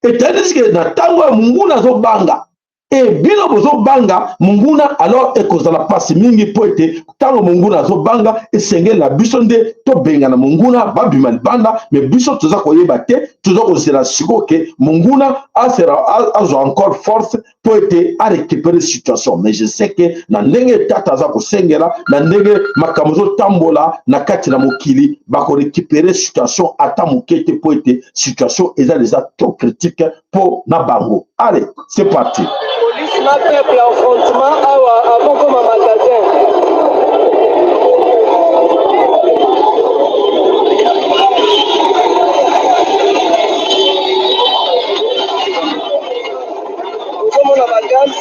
Etandisi ke na ntango ya monguna azobanga e bino bozobanga monguna, alors ekozala mpasi mingi, mpo ete ntango monguna azobanga, esengeli na biso nde tobengana monguna, babima libanda. Mais biso toza koyeba te, toza kozela sikoyo ke monguna azwa encore force mpo ete arécupérer situation. Mais je sais ke na ndenge tata aza kosengela, na ndenge makambo ezotambola na kati na mokili, bakorécupérer situation ata moke te, mpo ete situation eza déjà trop critique mpo na bango. Allez, c'est parti. Police na peuple, affrontement awa avant koma magasin. Ozomona bagaz.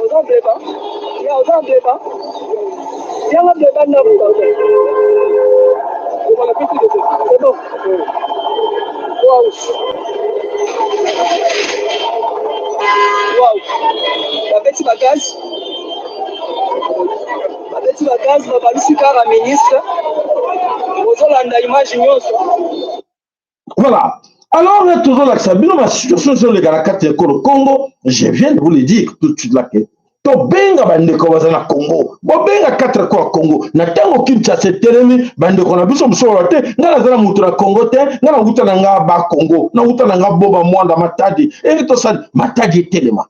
Oza bleba ya, oza bleba yanga, bleba ndako, pardon. C'est bon. Wow. Wow. Babeti bagaz, babeti bagaz, babalusi kaka ministre. Ozolanda image nyonso. Voilà. Alors, tozolakisa bino basituation ezoleka na kati ya ekolo Congo. Je viens de vous le dire tout de suite là que Tobenga bandeko baza na Congo, bobenga 4 coins ya Congo. Na ntango Kinshasa etelemi, bandeko na biso mosusu baloba te, ngai naza na moto na Congo te, ngai nawuta na nga ba Congo, nawuta na nga Boba, Mwanda, Matadi. Enge tosali Matadi etelema.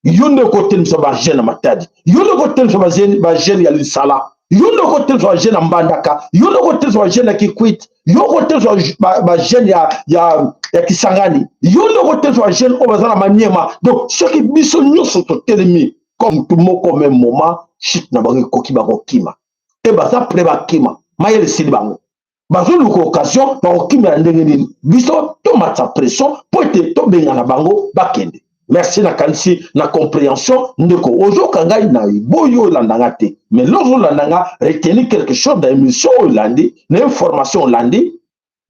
Yo nde okotelemisa ba jeune ya Matadi, yo nde okotelemisa ba jeune ya Lisala, yo nde okotelemisa ba jeune ya Mbandaka, yo nde okotelemisa ba jeune ya Kikwit, yo okotelemisa ba jeune ya Kisangani, yo nde okotelemisa ba jeune oyo baza na Maniema. Donc soki biso nyonso totelemi comme mutu moko même moment, chute na bango ekoki, bakokima e baza pre bakima, mayele esili bango, bazoluka occasion bakokimela ndenge nini. Biso tomatisa pression mpo ete tobengana bango bakende. Merci, nakanisi na comprehension. Ndeko ozoka ngai na boyi oyo olanda nga te, mais lozo olanda nga, retenir quelque chose na émission oyo olandi, na information olandi,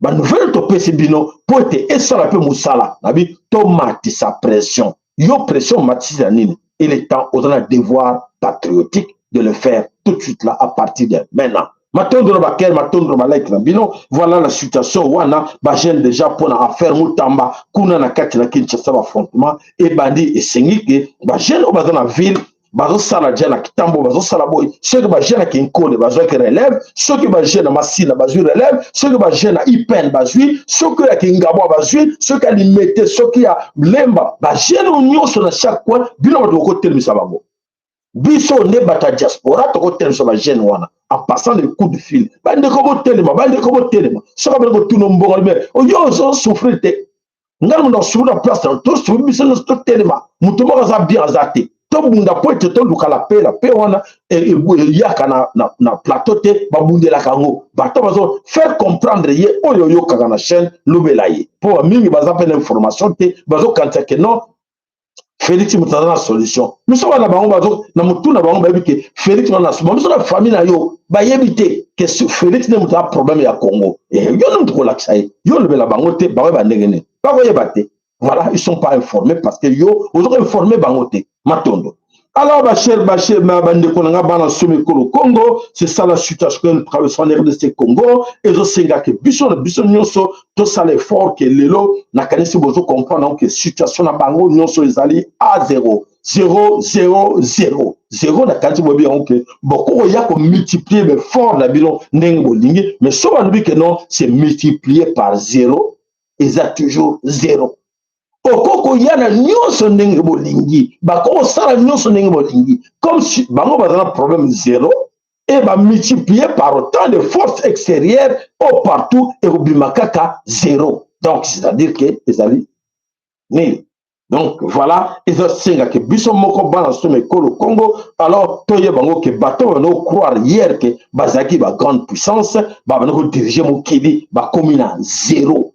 banouvelle topesi bino mpo ete esala mpe mosala na bi. Tomatisa pression. Yo pression omatisi na nini? Il est temps, oza na devoir patriotique de le faire tout de suite là, à partir de maintenant. Matondo na bakere, matondo na balike na bino. Voilà la situation wana. Bajeune déjà mpona affaire Mutamba kuna na kati na Kinshasa, baaffrontement ebandi. Esengi ke bajeune oyo baza na ville bazosala dia na kitambo, bazosala boye. Soki bajeune ya Kinkole bazwaki relève, soki bajeune ya Masina bazwi relève, soki bajeune ya Ipen bazwi, soki ya Kingabwa bazwi, soki ya Limete, soki ya Lemba, bajeune oyo nyonso na chaque coin, bino bato bokotelemisa bango. Biso nde bato ya diaspora tokotelemisa bajeune wana en passant le coup de fil: bandeko botelema, bandeko botelema. Soki abandi kotuna mbongo, me oyo ozosouffrir te, ngai moto asouffrir na place na tosouffrir. Biso nyonso totelema, moto moko aza bien aza te. Tobunda po ete toluka la paix. La paix wana eyaka na plateau te, babundelaka yango. Bato bazo faire comprendre ye oyo oyokaka na chaîne, lobela ye, mpo bamingi baza mpe na information te, bazokanisa ke non, Félix moto aza na solution. Biso bana bango bazo na motu na bango, bayebi ke Félix wana na biso na famille na yo, bayebi te ke Félix nde moto aza problème ya Congo. Yo nde moto kolakisa ye, yo olobela bango te, bakoyeba ndenge nini? Bakoyeba te. Voilà, ils sont pas informés parce que yo ozoka informer bango te. Matondo. Alors, bacher, bacher, bandeko na nga bana somi ekolo Congo, c'est ça la situation que nous traversons en RDC Congo. Ezosenga ke biso na biso nyonso tosala effort ke lelo nakanisi bozo comprendre ke situation na bango nyonso ezali a 0 0 0 0 0. Nakanisi boyebi yango ke bokokoya komultiplier baeffort na bino ndenge bolingi, mais so balobi ke non, c'est multiplié par 0, eza toujours 0. Okokoya na nyonso ndenge bolingi, bakokosala nyonso ndenge bolingi, comme si bango baza na problème zéro et bamultiplier par autant de forces extérieures au partout, ekobima kaka zéro. Donc c'est-à-dire que ezali nini? Donc voilà, ezosengaka biso moko bana somo ekolo Congo. Alors toyeba yango ke bato banda kocroire hier ke bazalaki bagrande puissance, babanda kodirige mokili, bakomi na zéro.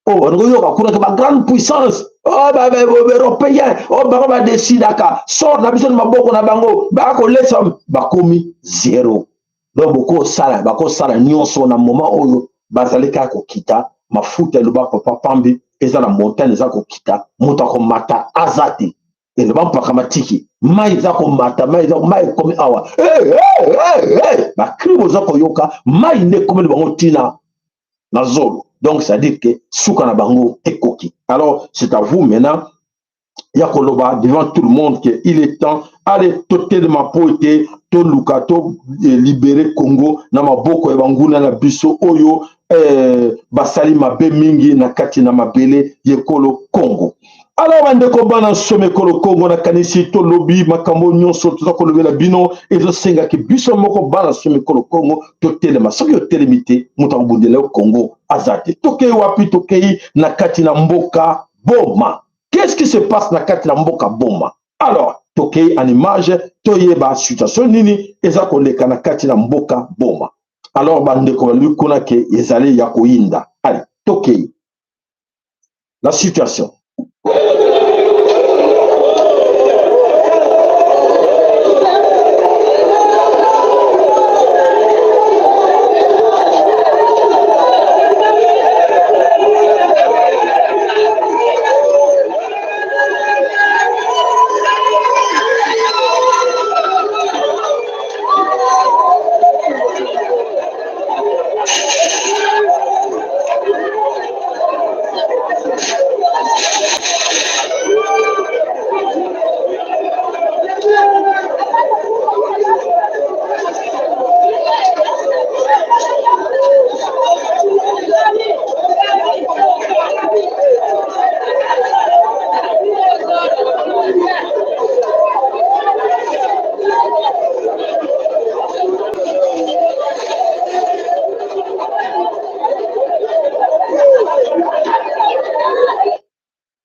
Oyo banda koyoka kuna ke bagrande puissance, oh, baeuropéen oyo bango badesidaka sort na biso na maboko na bango, baka kolesa, bakomi zéro. Donc bokosala, bakosala nyonso na moment oyo bazali kaka kokita mafuta. Eloba papa Pambi, eza na montagne, eza kokita, moto akomata aza te. Eloba mpaka matiki, mai eza komata, mai eza, mai ekomi awa. Hey, hey, hey, hey. Bacri boza koyoka, mai nde ekomeli bango ntina na zolo. Donc c'est à dire que suka na bango ekoki. Alors c'est à vous maintenant ya koloba devant tout le monde que il est temps, allez, totelema mpo ete toluka to libérer Congo na maboko ya banguna na biso oyo basali mabe mingi na kati na mabele yekolo Congo. Alors bandeko bana nsoma ekolo Congo, nakanisi tolobi makambo nyonso toza kolobela bino. Ezosengaki biso moko bana nsoma ekolo Congo totelema. Soki otelemi te, moto akobundela yo Congo aza te. Tokei wapi? Tokei na kati na mboka Boma. Qu'est-ce qui se passe na kati na mboka Boma? Alors tokei en image, toyeba situation nini eza koleka na kati na mboka Boma. Alors bandeko balobi kuna ke ezali ya koyinda. Allez, tokei la situation.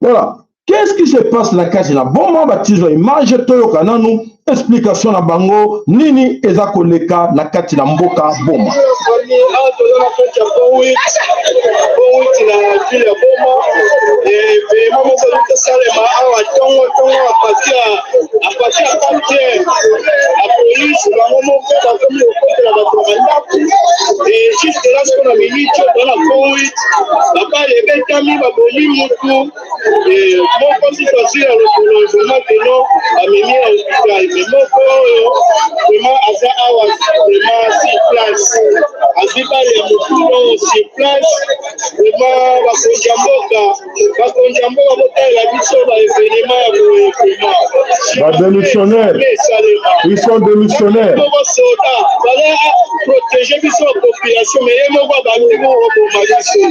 Voilà. Qu'est-ce qui se passe na kati na Boma? Batizwa image, toyoka nanu explication na bango nini eza koleka na kati na mboka Boma. Awa toza na kati ya pont 8 na ville ya Boma. Evenement moko ezali kosalema awa ntongo ntongo a partir ya 4 heures. La police bango moko bakomi kokotela bato na bandako et jusque là sikoyo na minute oyo toza na pont 8 babale ebetami, babomi mutu moko, mosusu azwi ya lokolo. Vraiment keno bamemi ya hôpital, mais moko oyo vraiment aza awa vraiment sur place, azwi balle ya motu donc sur place. Vraiment bakonzi ya mboka, bakonzi ya mboka, botalela biso ba événement ya boye vraiment. Badémissionnaire, ils sont démissionnaires. Moko soda fallait protéger biso ba population, mais ye moko abandi koboma biso.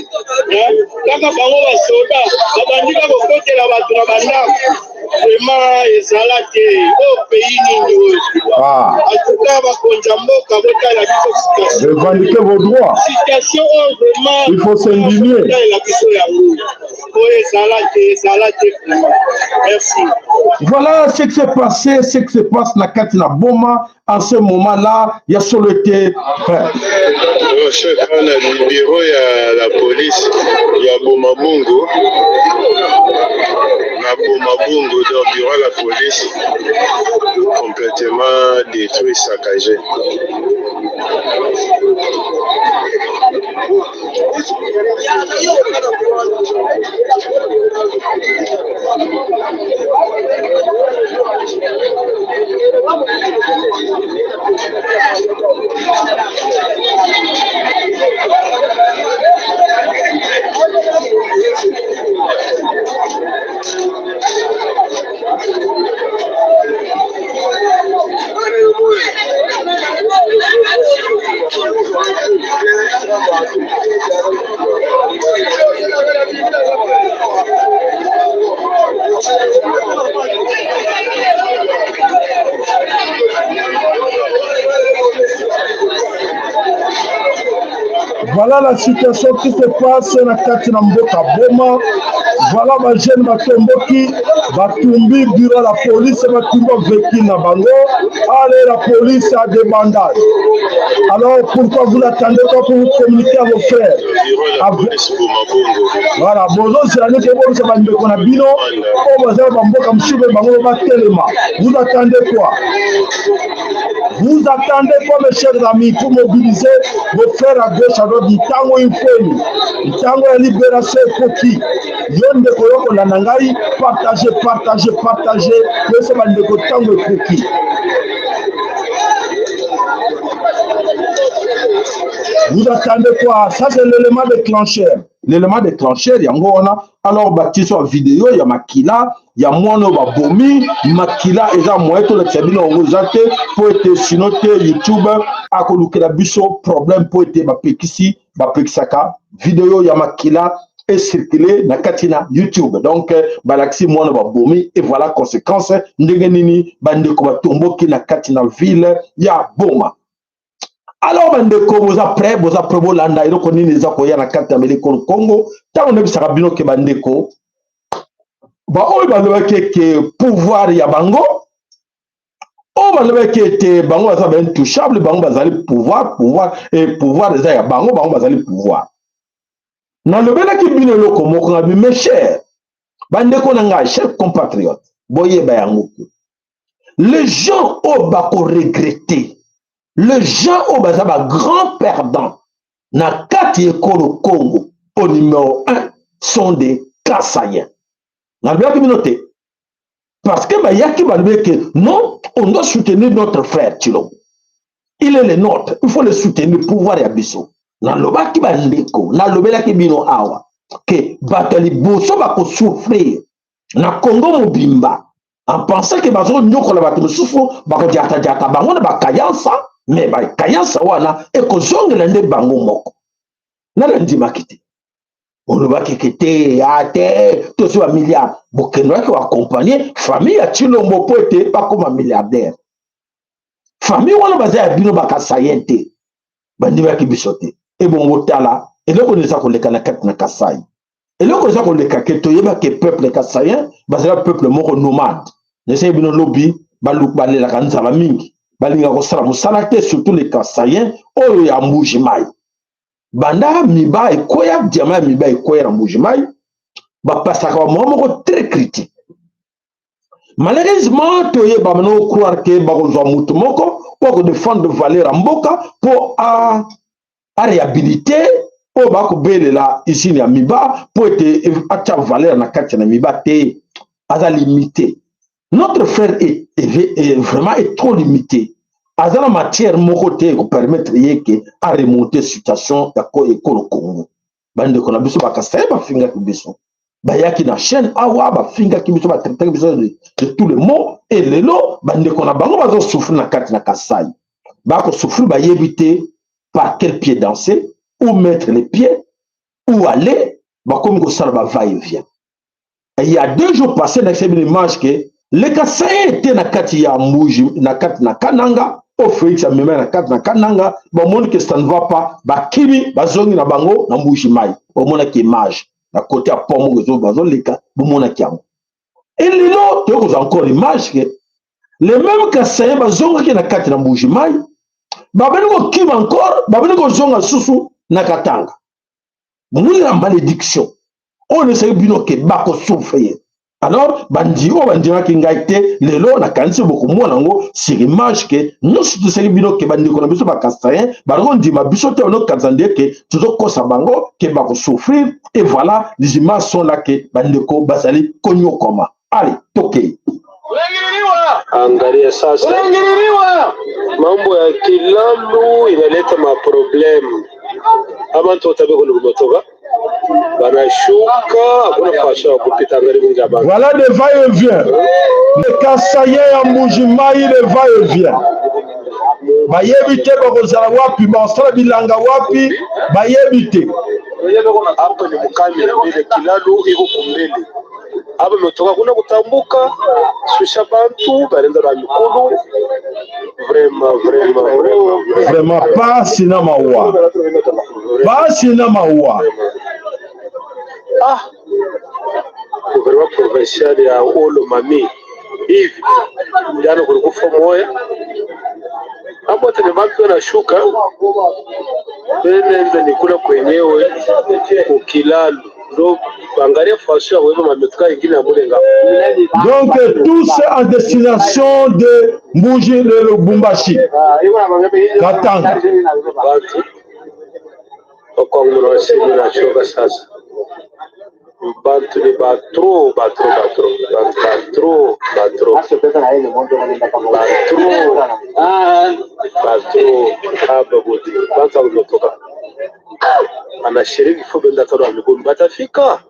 Kaka bango basoda babandi kaka kokotela bato na bandako. Vraiment ezala te. Oyo pays nini oyo? Ah. En tout cas bakonzi ya mboka, botala biso situation. Revendiquez vos droits. Situation oyo vraiment Il faut s'indigner. Botalela biso yango. Oyo ezala te, ezala te vraiment. Merci. Voilà ce qui s'est passé, ce qui se passe na kati na Boma en ce moment-là, ya solo ete Oh, chef, wana bureau ya la police ya Bomabungu, na Bomabungu, donc bureau ya la police complètement détruit, saccagé. Voilà la situation qui se passe na kati na mboka Boma. Voilà ba jeunes batomboki, batumbi bureau la police, batumbi véhicule na bango. Allez, la police a des mandats. Alors pourquoi vous n'attendez pas pour vous communiquer à vos frères? Bureau ya la police Bomabungu. Voilà, bozozela nde kobomisa bandeko na bino oyo baza na bamboka mosusu mpe bango batelema. Vous attendez quoi? Vous attendez quoi, mes chers amis, pour mobiliser vos frères à gauche, à droite? Ntango ifweni, ntango ya libération ekoki. Yo ndeko yo kolanda ngai, partage, partage, partage, yebisa bandeko ntango ekoki. Vous attendez quoi? Ça, c'est l'élément déclencheur. L'élément déclencheur, yango wana. Alors batiso ya video ya makila ya mwana oyo babomi, makila eza moyen tolakisa bino yango eza te, mpo ete sino te YouTube akolukela biso problème, mpo ete bapekisi, bapekisaka video ya makila ecircule na kati na YouTube. Donc balakisi mwana babomi et voilà conséquence ndenge nini bandeko batomboki na kati na ville ya Boma. Alors bandeko, boza prêt? Boza prêt? Bolanda eloko nini eza koya na kati ya melekolo Congo. Ntango nayebisaka bino ke bandeko baoyo balobaki eke pouvoir ya bango, oyo balobaki ete bango baza baintouchable, bango bazali pouvoir, pouvoir e pouvoir eza ya bango, bango bazali pouvoir, nalobelaki bino eloko moko nga bi: mes chers bandeko na ngai, chers compatriotes, boyeba yango ke les gens oyo bakoregretter, les gens oyo baza bagrand perdant na kati ekolo Congo, au numéro 1 sont des Kasaïens. Nalobelaki bino te, parce que bayaki balobi ke non, on doit soutenir notre frère Tshilombo, il est le nôtre, il faut le soutenir, pouvoir ya biso. Nalobaki bandeko, nalobelaki bino awa ke bato ya liboso bakosouffrir na Congo mobimba, en pensant ke bazonyokola bato mosusu, bakodiatadiata bango na bakayansa, mais bakayansa wana ekozongela nde bango moko. Nana ndimaki te, olobaki ke te, ate tozwi bamilliard, bokendaki koaccompagner famille ya Tshilombo mpo ete bakóma milliardaire. Famille wana baza ya bino bakasayen te, bandimaki biso te. Ebongo tala eloko nini eza koleka na kati na Kasai. Eloko eza koleka ke toyeba ke peuple kasaïen bazala peuple moko nomade. Nesaki bino lobi, balelaka nzala mingi, balingaka kosala mosala te, surtout les Kasaïens oyo ya Mbuji Mayi. Banda miba ekweya, diamant ya miba ekweya na Mbuji Mayi, bapasaka ba moment moko très critique. Malheureusement, toyeba no croire ke bakozwa motu moko mpo akodefendre valeur ya mboka, mpo a aréhabilité oyo bakobelela usine ya miba, mpo ete atya valeur na kati na miba te. Aza limité. Notre frère est vraiment est trop limité. Aza na matière moko te ekopermettre ye ke aremonte situation ya ekolo Congo. Bandeko na biso bakasaye bafingaki biso, bayaki na chaîne awa, bafingaki biso, batraitaki biso de tous les mots. E lelo bandeko na bango bazosouffrir na kati na Kasai, bakosouffrir, bayebi te par quel pied danser, où mettre les pieds, où aller. Bakomi kosala ba va et vient. Il y a 2 jours passés, nakisi bino image ke le Kasaï ete na kati ya Mbuji, na kati na Kananga, oyo Félix amema na kati na Kananga. Bamoni ke ça ne va pas, bakimi, bazongi na bango na Mbuji Mai. Bamonaki image na côté ya pont moko bazoleka, bomonaki yango. E lelo toyei kozwa encore image ke les mêmes Kasaïens bazongaki na kati na Mbuji Mai, babandi kokima encore, babandi kozonga susu na Katanga. Bomoni na malédiction oyo nesaki bino ke bakosouffrir. Alors bandi oyo bandimaki ngai te, lelo nakanisi bokomona yango sur image ke nyonso tosali bino ke bandeko na biso bakasaïens bazokondima biso te, banokanisa nde ke tozokosa bango ke bakosouffrir. Et voilà, les images sont là ke bandeko bazali konyokoma. Allez, tokei. Angalia sasa, mambo ya kilalu inaleta maproblème. Abantu wote beko kumotoka banashuka, hakuna fasha ya kupita. Angalia mingi ya bantu. Voilà des va-et-vient. Les Kasaïens ya Mbuji-Mayi, les va-et-vient. Bayebi te bakozala wapi, bakosala bilanga wapi, bayebi te. Hapa ni mukami na mbele, kilalu iko kumbele hapa, metoka kuna kutambuka susha bantu barenda ba mikulu. Vraiment, vraiment, vraiment. Vraiment pasi na mawa, pasi na mawa. Ah, gouvernement provincial ya Haut-Lomami, hivi jana kulikufa moya hapo tena, bantu wanashuka benenza ni kula kwenyewe kukilalu, ndo bangalia façon ya kuweka mametoka ingine ya mule ngabo. Donc tous en destination de Mbuji, de Lubumbashi, Katanga. Bantu bakwangu wasemi nachoka sasa, bantu ni batro batro batro, bantu batro batro batro batro haba buti bantu akumetoka anashiriki fo benda tano ya miguu batafika.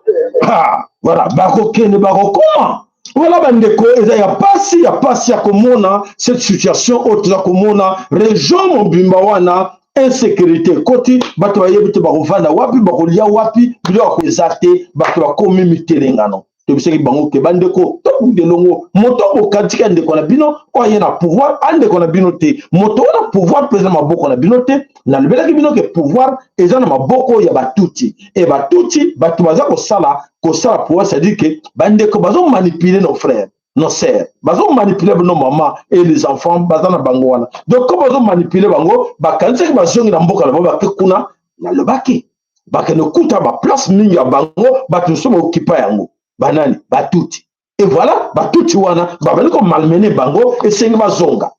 Ah, voilà, bakokende, bakokoma. Voilà bandeko, eza ya pasi, ya pasi ya komona cette situation oyo toza komona. Région mobimba wana insécurité ekoti, bato bayebi te bakovanda wapi, bakolia wapi, biloko eza te, bato bakomi mitelengano. Tobisaki bango ke bandeko, tobunda elongo. Moto bokantika ndeko na bino oyo aye na pouvoir, andeko na bino te. Moto wana pouvoir mpe eza na maboko na bino te. Nalobelaki bino ke pouvoir eza na maboko ya batuti e batuti, bato baza kosala pouvoir, c'est-à-dire ke bandeko bazomanipuler nos frères, nos sœurs, bazomanipuler nos mamans et les enfants baza na bango wana. Donc ko bazomanipuler bango, bakanisaki bazongi na mboka na bango, bake kuna. Nalobaki bakende kuta baplace mingi ya bango, bato mosusu baokipa yango, banani? Batuti. Et voilà, batuti wana babandi komalmener bango, esengi bazonga.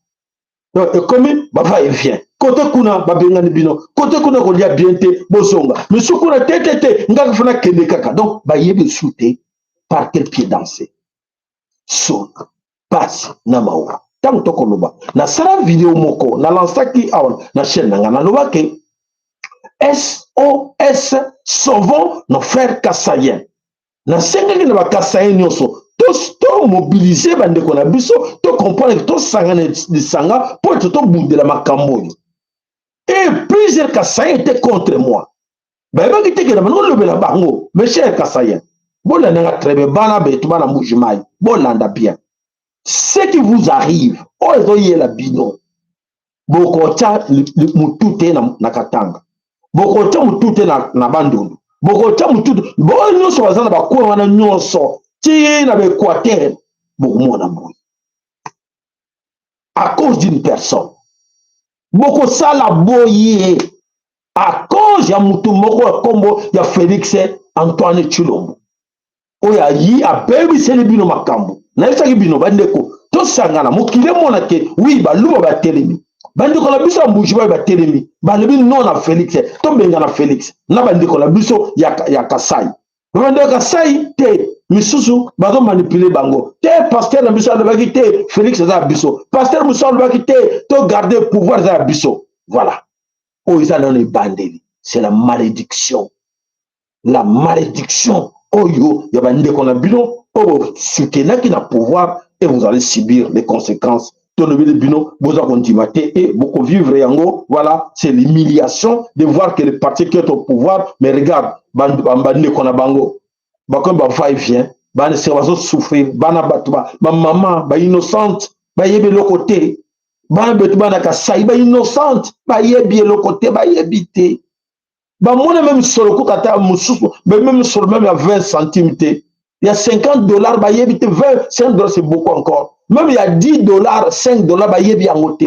Donc ekomi bava et vient. Kote kuna babengani bino, kote kuna kolia bien te, bozonga misu kuna te te te, ngaka fana kende kaka. Donc bayebi esu te par quel pied danser. Soni, pasi na mawa. Ntango tokoloba, nasala video moko, nalansaki awa na chaîne na ngai, nalobaki "SOS, sauvons nos frères kasaïens". Nasengaki na bakasaïens nyonso tomobiliser bandeko na biso, tocomprendre, tosangana lisanga mpo ete tobundela makambo oyo. Et plusieurs Kasaïens étaient contre moi, bayebaki te ke na bango olobela bango. Mes chers Kasaïens, bolandanga très bien. Bana betu, bana Mbuji-Mayi, bolanda bien ce qui vous arrive. Oyo ezoyela bino, bokotya mutu te na Katanga, bokotya mutu te na Bandundu. Bokotya motutu boyo nyonso baza na bacoin wana nyonso ti na baequateur, bokomona boye à cause d'une personne. Bokosala boye à cause ya motu moko ya nkombo ya Félix Antoine Tshilombo, oyo ayi abebiseli bino makambo. Nayebisaki bino bandeko, tosangana, mokili emona ke wi Baluba batelemi, bandeko na biso ya Mbujimayi batelemi, balobi non na Félix, tobenga na Félix na bandeko na biso ya Kasai. Bandeko ya Kasai te, misusu bazomanipule bango te. Pasteur na biso alobaki te Félix aza ya biso, pasteur mosusu alobaki te togarde pouvoir eza ya biso. Voilà, oyo eza nano ebandeli, c'est la malédiction, la malédiction oyo ya bandeko na bino oyo bosoutenaki na pouvoir, et vous allez subir les conséquences. Tolobeli bino, boza kondima te e bokovivre yango. Voilà, c'est l'humiliation de voir que le parti qui est au pouvoir, mais regarde bandeko na bango bakomi ba va et vient, bana esika bazosouffrir, bana bato, bamama bainnocente bayebi eloko te, bana betu, bana Kasai bainnocente bayebi eloko te, bayebi te, bamona même solo koka ata mosusu, même solo même ya 20 centime te, ya 50 $, bayebi te. 20, 5 $, c'est beaucoup encore. Même ya 10 $, 5 $, bayebi yango te.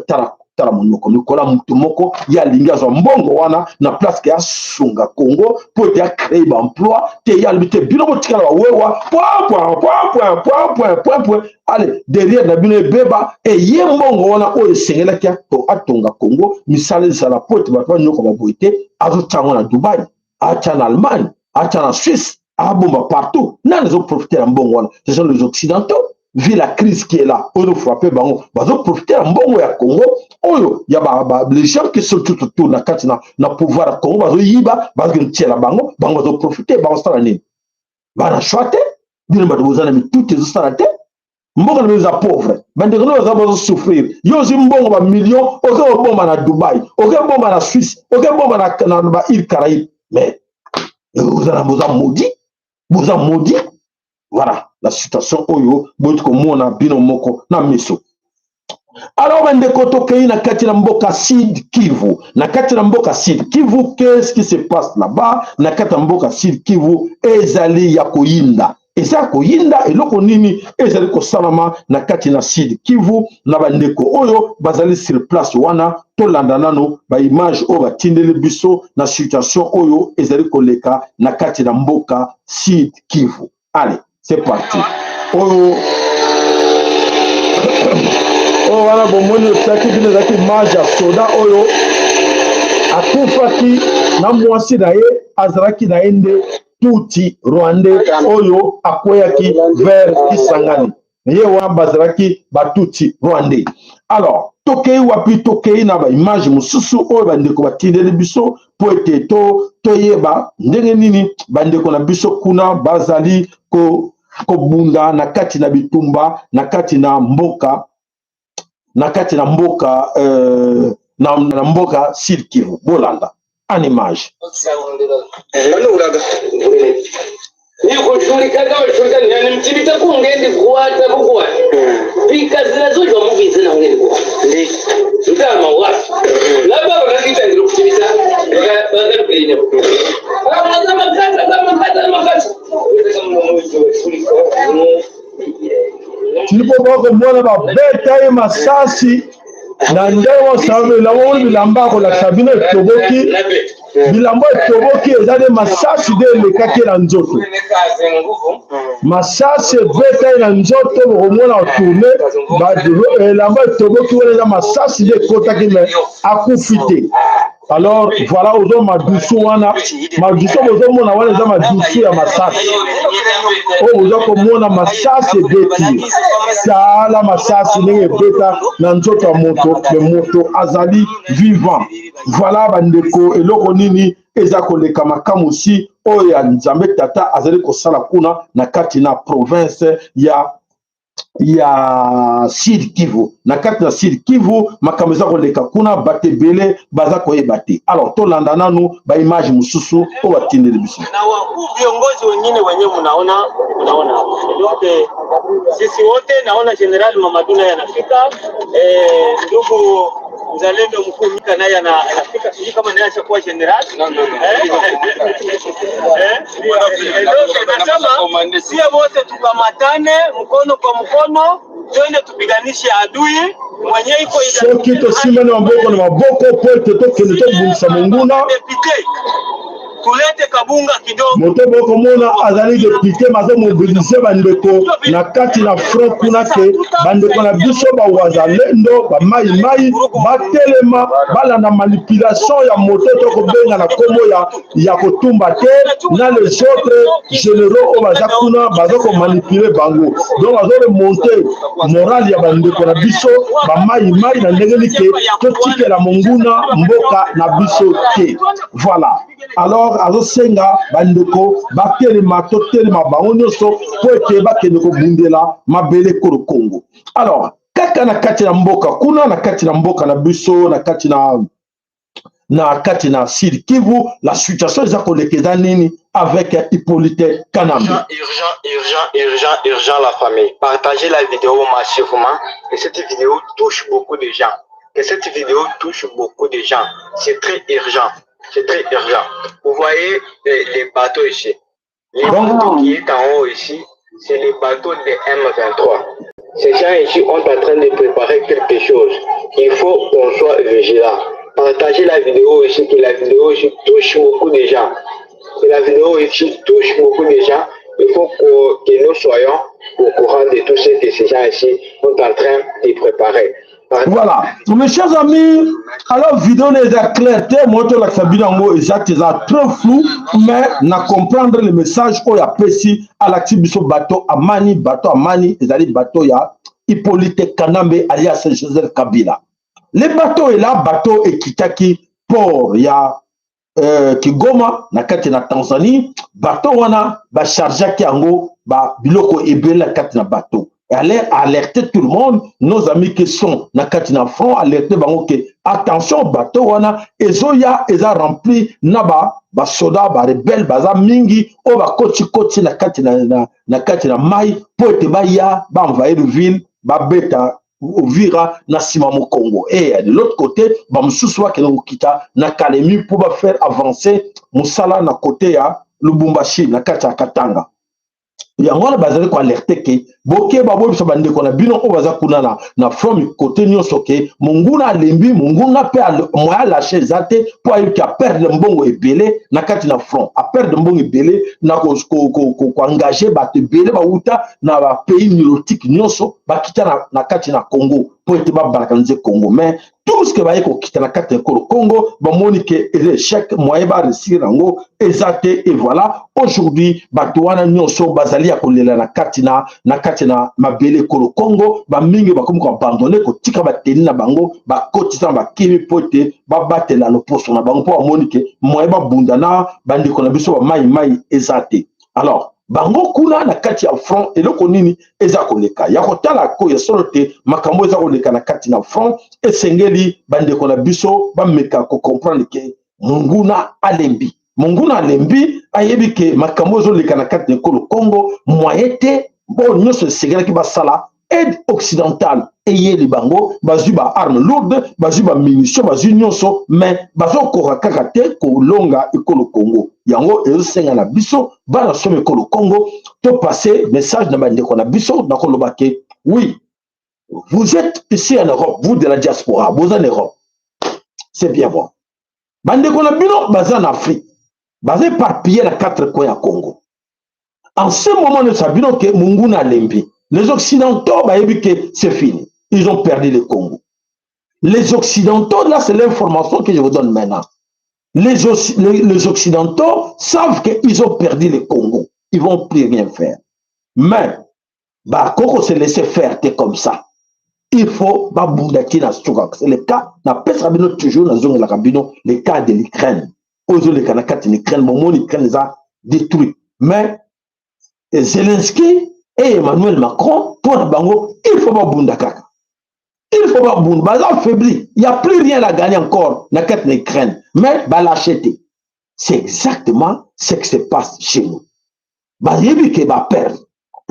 Tala, tala monoko likola motu moko, ye alingi azwa mbongo wana na place ke asunga Congo mpo ete acrée baemploi te. Ye alobi te, bino botikala bawewa, point point point point point point point point. Ale derrière na bino ebeba. Eye mbongo wana oyo esengelaki atonga Congo, misala ezala mpo ete bato banyoka baboye te, azotya yango na Dubai, atya na Allemagne, atya na Suisse, abomba partout. Nani azoprofite na mbongo wana? Ce sont les Occidentaux. Vu la crise qui est là, oyo frappe bango, bazoprofite na mbongo ya Congo oyo ya ba, les gens qui sont tout autour na kati na pouvoir ya Congo, bazoyiba, bazotiela bango, bango bazoprofite. Bazosala nini? Bana choix te. Bino bato boza na mituti ezosala te, mboka na bino eza pauvre, bandeko no baza bazosouffrir. Yo ozwi mbongo bamillion, oke kobomba na Dubai, oke bomba na Suisse, oke bomba na baîle Caraïbe, mais oza boza maudit, boza maudit. Voilà la situation oyo boti komona bino moko na miso. Alors bandeko, tokei na kati na mboka Sud Kivu. Na kati na mboka Sud Kivu, qu'est-ce qui se passe là-bas? Na kati na mboka Sud Kivu ezali ya koyinda, eza ya koyinda. Eloko nini ezali kosalama na kati na Sud Kivu na bandeko oyo bazali sur place wana? Tolanda nano baimage oyo batindeli biso na situation oyo ezali koleka na kati na mboka Sud Kivu. Allez, c'est parti. Oyo wana bomoni otiaki bino ezalaki image ya soda oyo akufaki na mwasi na ye, azalaki na ye nde Tutsi rwandais oyo akweyaki vers Kisangani. Ye wana bazalaki Batutsi rwandais. Alors tokei wapi? Tokei na baimage mosusu oyo bandeko batindeli biso mpo ete toyeba ndenge nini bandeko na biso kuna bazali kobunda na kati na bitumba na kati na mboka, na kati na mboka na mboka Sud Kivu. Bolanda en image. Nikushulikaga bashulika ni mchibita kungendi kuwata bukuwata pikazira zojwa mubizi na ungendi kuwata ndama wapi labda bakakitangira kuchibita bakalukirine makata makata makata. Tilipo bakomona babeta ye masasi na ndenge osala omoni bilamba akolakisa bino etoboki, bilamba etoboki, eza nde masasi nde elekaki ye na nzoto, masasi ebeta ye na nzoto. Bokomona otourne elamba etoboki wana, eza masasi nde ekotaki, mais akufi te. Alors voilà, ozo madusu wana, madusu bozomona wana eza madusu ya masasi oyo boza komona, masasi ebeti. Tala masasi ndenge ebeta na nzoto ya moto, mais moto azali vivant. Voilà bandeko, eloko nini eza koleka, makamwisi oyo ya Nzambe Tata azali kosala kuna na kati na province ya Sud Kivu. Na kati na Sud Kivu, makambo eza koleka kuna, bato ebele baza koyeba te. Alors tolanda nanu baimage mosusu oyo batindeli biso. Na wakuu viongozi wengine wenyewe mnaona hapa. Donc sisi wote, naona General Mamadou naye anafika, ndugu. Mzalendo mkuu Mika naye anafika, sijui kama naye ashakuwa general. Eh? Eh? Donc nasema sie wote tukamatane mkono kwa mkono, twende tupiganishe adui mwenye iko Soki tosimbani maboko na maboko mpo ete tokende tobundisa monguna. Député, tulete kabunga kidogo. Moto bokomona azali député, bazomobiliser bandeko na kati na front kuna ke bandeko na biso bawazalendo, bamaimai batelema, balanda manipulation ya moto tokobenga na nkombo ya kotumba te na les autres généraux oyo baza kuna, baza komanipuler bango. Donc bazoremonter moral ya bandeko na biso bamaimai na ndenge nike totikela monguna mboka na biso te. Voilà, alors azosenga bandeko batelema, totelema bango nyonso mpo ete bakende kobundela mabele kolo Kongo. Alors kaka na kati na mboka kuna, na kati na mboka na biso, na kati na Sud Kivu, la situation eza koleka eza nini avec Hippolyte Kanambe? Urgent, urgent, urgent, urgent, urgent la famille. Partagez la vidéo massivement. Et cette vidéo touche beaucoup de gens. Que cette vidéo touche beaucoup de gens. C'est très urgent. C'est très urgent. Vous voyez les bateaux ici. Les bateau qui est en haut ici, c'est le bateau de M23. Ces gens ici sont en train de préparer quelque chose. Il faut qu'on soit vigilant. Partagez la vidéo ici, que la vidéo ici touche beaucoup de gens. Que la vidéo ici touche beaucoup de gens. Il faut que nous soyons au courant de tout ce que ces gens ici sont en train de préparer. Voilà, mes chers amis, alors vidéo na eza clair te, mo tolakisa bino yango eza te, eza trop flou, mais na comprendre le message oyo apesi. Alakisi biso bato amani, bato amani ezali bato ya Hippolyte Kanambe alias Joseph Kabila. Le bateau ela bateau ekitaki port ya Kigoma na kati na Tanzanie. Bateau wana bachargeaki yango ba biloko ebele na kati na bateau. Allez alerter tout le monde, nos amis qui sont na kati na front, alerter bango ke attention, bateau wana ezoya, eza rempli na ba basoda barebelles, baza mingi oyo bakoti-koti na kati na mai mpo ete baya baenvahir ville, babeta Uvira na nsima mokongo. E de l'autre côté, bamosusu bakende kokita na Kalemi mpo bafaire avancer mosala na côté ya Lubumbashi, na kati ya Katanga. Yango wana bazali koalerter ke bokeba, boyebisa bandeko na bino oyo baza kuna na front, côté nyonso, ke monguna alembi, monguna mpe moyen alâcher eza te, mpo ayebi ke aperdre mbongo ebele na kati na front, aperdre mbongo ebele na koengager bato ebele bauta na bapays nilotique nyonso, bakita na kati na Congo mpo ete babalkaniser Congo. Mais tout ce que baye kokita na kati ya ekolo Congo, bamoni ke eza échec, moyen baréussir yango eza te. Et voilà, aujourd'hui bato wana nyonso bazali ya kolela na kati na mabele ekolo Congo. Bamingi bakomi koabandonner, kotika bateni na bango, bakotisa na bakimi mpo ete babatela loposo na bango, mpo bamoni ke moyen babunda na bandeko na biso bamai mai eza te. Alors bango kuna na kati ya front, eloko nini eza koleka ya kotala ko ya solo te? Makambo eza koleka na kati na front, esengeli bandeko na biso bameka kocomprendre ke monguna alembi, monguna alembi, ayebi ke makambo ezoleka na kati na ekolo Congo, moyen te. Oyo nyonso esengelaki basala, aide occidentale eyeli bango, bazwi baarme lourde, bazwi bamunition, bazwi nyonso, mais bazokoka kaka te kolonga ekolo Congo. Yango ezosenga na biso bana somo ekolo Congo topasser message na bandeko na biso na koloba ke oui, vous êtes ici en Europe, vous de la diaspora, boza en Europe, c'est bien bon. Bandeko na bino baza na Afrique, baza éparpillé na quatre coins ya Congo. En ce moment nyonso bino ke monguna alembi. Les Occidentaux bayebi ke c'est fini, ils ont perdu le Congo. Les Occidentaux, là c'est l'information que je vous donne maintenant, les Occidentaux savent qu'ils ont perdu le Congo, ils vont plus rien faire. Mais bakoko se laisser faire te comme ça, il faut babunda ti na suka. C'est le cas napesaka bino toujours, nazongelaka bino le cas de l'Ukraine oyo ezoleka na kati na Ukraine. Bomoni Ukraine eza détruit, mais Zelensky et Emmanuel Macron, mpo na bango il faut babunda kaka, il faut babunda. Baza affaibli, il y a plus rien à gagner encore na kati na Ukraine, mais balâcher te. C'est exactement ce qui se passe chez nous. Bayebi ke baperdre.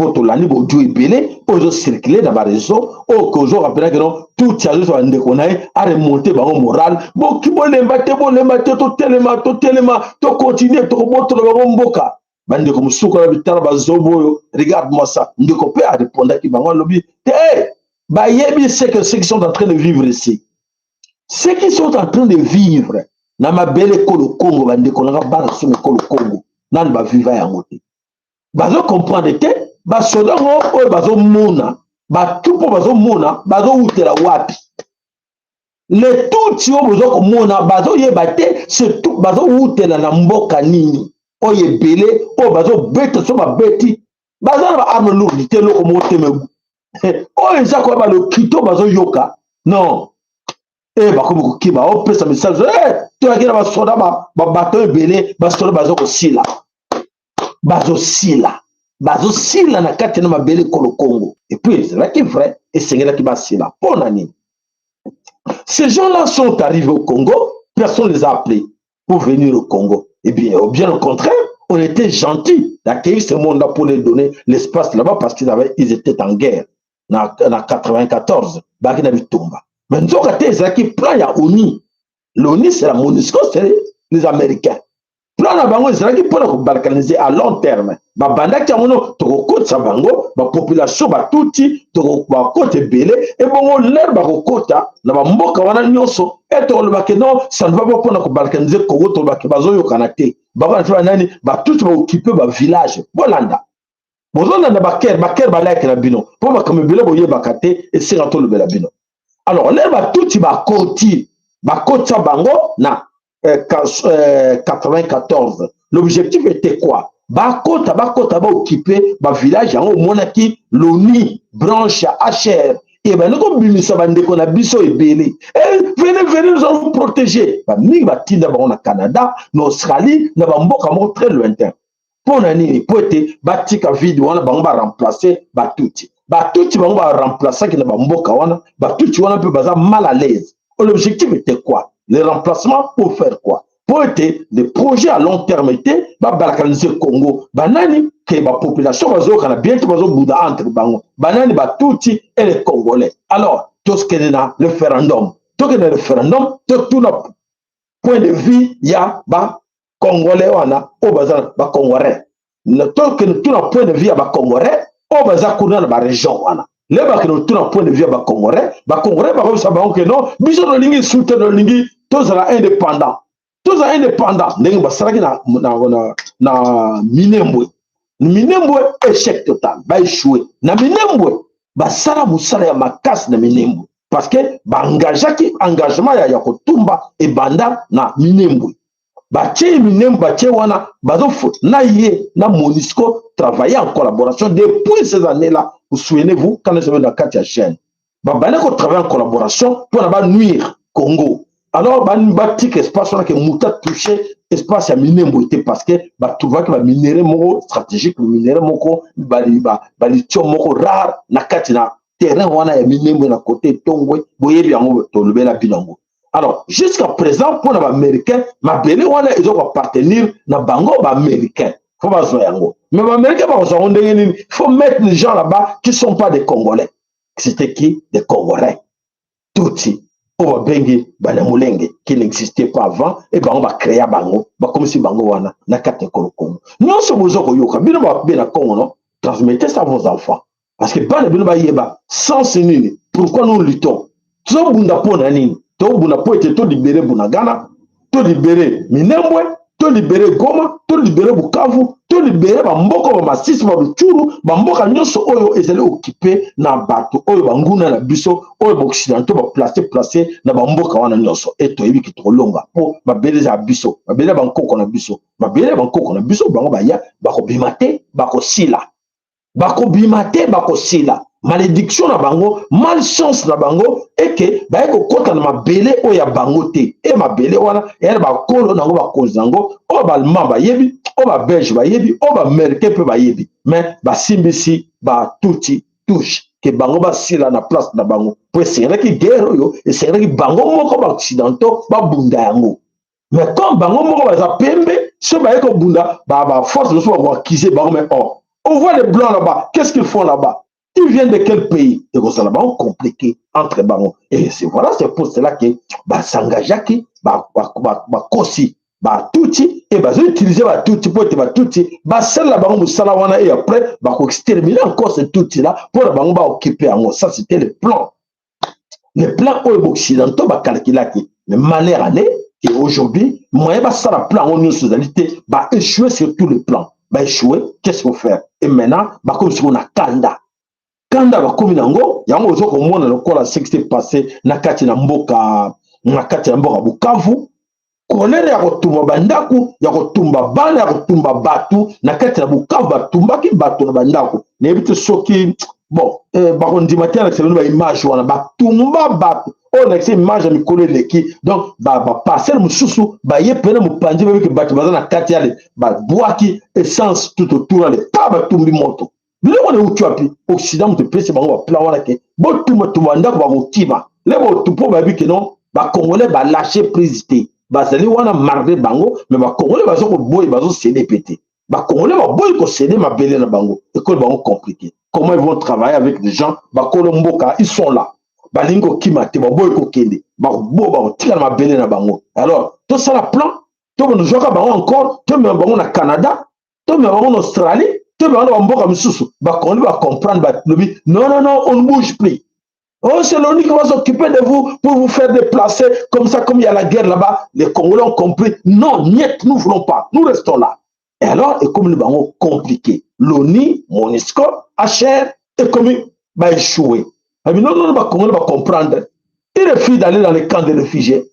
Mpo tolandi bodio ebele oyo ezocircule na bareseau oyo kozoka mpena keno tutsi azozwa bandeko na ye aremonte bango moral, boki bolemba te, bolemba te, totelema, totelema, tokontinue, tokobotola bango mboka. Bandeko mosusu na bitala bazobo oyo, regarde moi ça. Ndeko mpe arepondaki bango, alobi te bayebi ce que ceux qui sont en train de vivre ici, ceux qui sont en train de vivre na mabele ekolo Congo, bandeko nanga bana somo ekolo Congo nani baviva yango te, bazo comprendre te. Basoda yango oyo bazomona batu mpo bazomona bazowutela wapi, le tutsi oyo boza komona bazoyeba te surtout bazowutela na mboka nini. Oyo ebele oyo bazobeta so babeti baza na baarme lourde te, eloko moko te, me oyo eza koyeba lokito bazoyoka non e bakomi kokima, opesa message e toyaki na basoda babato ebele, basoda baza kosila, bazosila, bazosila na kati na mabele ekolo Congo. Et puis ezalaki vrai, esengelaki basila. Mpo na nini? Ces gens-là sont arrivés au Congo, personne ne les a appelés pour venir au Congo. Et bien, bien au contraire, on était gentils d'accueillir ce monde-là pour les donner l'espace là-bas parce qu'ils avaient, ils étaient en guerre. Na 94, baki na bitumba. Mais nzoka te ezalaki plan ya ONU. L'ONU, c'est la MONUSCO, c'est les Américains. Plan na bango ezalaki mpona kobalkaniser à long terme. Babandaki yango no tokokotisa bango bapopulation batuti, bakota ebele, ebongo lere bakokota na bamboka wana nyonso e tokolobake non, ça ne va pas. Mpona kobalkaniser Congo, tolobake bazoyokana te, bango na banani, batuti baokipe bavillage. Bolanda, bozolanda bakere bakere balayeke na bino mpo makambo ebele boyebaka te, esenga tolobela bino. Alors lere batuti bakoti, bakotisa bango na 94, l'objectif était quoi? Bakota, bakota, baokipe bavillage yango. Omonaki l'ONU, branche ya HR, ebandi kobimisa bandeko na biso ebele: "Venez, venez, nous allons vous protéger." Bamingi batinda bango na Canada, na Australie, na bamboka moko très lointain. Mpo na nini? Mpo ete batika vide wana, bango baremplace batuti. Batuti bango baremplaçaki na bamboka wana, batuti wana mpe baza mal à l'aise. L'objectif était quoi? Le remplacement pour faire quoi? Mpo ete le projet à long terme ete babalkaniser Congo. Banani ke bapopulation bazokana bien te, bazobuda entre bango, banani? Batuti et les Congolais. Alors tokende na référendum, tokende na référendum, totuna point de vue ya bacongolais wana oyo baza bacongolais, tokende tuna point de vue ya bacongolais oyo baza kuna na barégion wana. Le bakende tuna point de vue ya bacongolais, bacongolais bakobisa bango ke non, biso tolingi sute, tolingi tozala indépendant, tozala indépendant ndenge basalaki na Minembwe. Minembwe, échec total, baéchoué na Minembwe. Basala mosala ya makasi na Minembwe parce que baengageaki engagement ya kotumba ebanda na Minembwe. Batie Minembwe, batie wana, bazofu na ye na MONUSCO travailler en collaboration depuis ces années là. Vous souvenez-vous, quand nous sommes na kati ya chaîne, babandi kotravailler en collaboration mpona banuire Congo. Alors batika espace wana ke moto atouche espace ya Minembwe te, parce que batrouvaki baminerai moko stratégique, minerai moko balithium moko rare na kati na terrain wana ya Minembwe, na côté Etongwe. Boyebi yango, tolobela bino yango. Alors jusqu'à présent, mpona baaméricain, mabele wana eza koappartenir na bango. Baaméricain faut bazwa yango, mais baaméricain bakozwa yango ndenge nini? Faut mettre les gens là-bas qui sont pas des Congolais. C'était qui? Des Congolais tutsi oyo babengi Banyamulenge, qui n'existait pas avant. E bango bacréa bango, bakomisi bango wana na kati ya ekolo Congo. Nyonso boza koyoka bino babe na Congo, non, transmettez ça à vos enfants, parce que bana bino bayeba sens nini, pourquoi nous luttons, tozobunda mpo na nini. Tobunda mpo ete tolibere Bunagana, tolibere Minembwe, tolibere Goma, tolibere Bukavu, tolibere bamboka bamasisi, baRutshuru, bamboka nyonso oyo ezali occupé na bato oyo banguna na biso oyo baoccidentaux baplace place na bamboka wana nyonso. E toyebi tokolonga mpo mabele eza ya biso, mabele ya bankoko na biso, mabele ya bankoko na biso. Bango baya, bakobima te, bakosila, bakobima te, bakosila. Malédiction na bango, malchance na bango eke baye kokɔta na mabele oyo ya bango te. E mabele wana eya na bakolo nango, bakonzi yango oyo baallemand bayebi, oyo babelge bayebi, oyo baaméricain mpe bayebi, mais basimbisi batuti touche ke bango basila na place na bango. Po esengelaki guerre oyo, esengelaki bango moko baoccidentaux babunda yango, mais comme bango moko baza pembe, so baye kobunda, baforce mosusu bakoakize bango. Mais or On voit les blancs là-bas. Qu'est-ce qu'ils font là-bas? Ils viennent de quel pays? Ekozala bango compliqué entre bango. Et c'est voilà, c'est pour cela que basangageaki, bakosi batutsi e bazoutilize batutsi mpo ete batutsi basalela bango mosala wana, et après bakoexterminer encore ce tutsi là mpo na bango baoccupe yango. Ça, c'était le plan, le plan oyo baoccidentaux bacalculaki. Mais malheur à eux que aujourd'hui, moyen basala plan yango nyonso ezali te. Baéchoué sur tous les plans, baéchoué. Qu'est-ce qu'il faut faire? Et maintenant bakomi sikoyo na kanda. Kanda bakomi nango yango, oza komona lokola ce qui s'est passé na kati na mboka, na kati ya mboka Bukavu, colère ya kotumba bandako, ya kotumba bana, ya kotumba bato na kati na Bukavu. Batumbaki bato na bandako. Nayebi te soki bon bakondima te. Alakisa bino baimage wana, batumba bato oyo. Nakisa image ya mikolo eleki. Donc baparcelle mosusu baye pene mopanzi, bayebiki bato baza na kati yale, babwaki essence tout autour ale pa batumbi moto. Biloko na euti wapi? Occident moto epesi bango baplan wana ke botumbatumba ndako, bakokima le botu, mpo bayebi ke non, bacongolais balâche prise te, bazali wana malgré bango. Mais bacongolais baza koboyi, bazocéder pe te. Bacongolais baboyi kocéder mabele na bango. Ekoli bango compliqué. Comment ils vont travailler avec des gens? Bakolo mboka, ils sont là, balingi kokima te, baboyi kokende, bakobo bakotika na mabele na bango. Alors tosala plan, tobonozwaka bango encore, tomema bango na Canada, tomema bango na Australie, tomema bango na bamboka misusu. Bacongolais bacomprendre, balobi: "Non, non, non, on ne bouge plus. Oh, c'est l'ONU qui va s'occuper de vous pour vous faire déplacer comme ça, comme il y a la guerre là-bas." Les Congolais ont compris. Non, niet, nous ne voulons pas. Nous restons là. Et alors, et comme le bango compliqué, l'ONU, MONUSCO, HR, et comme va échouer. Ah, non, non, non, Congolais va comprendre. Il refuse d'aller dans les camps de réfugiés.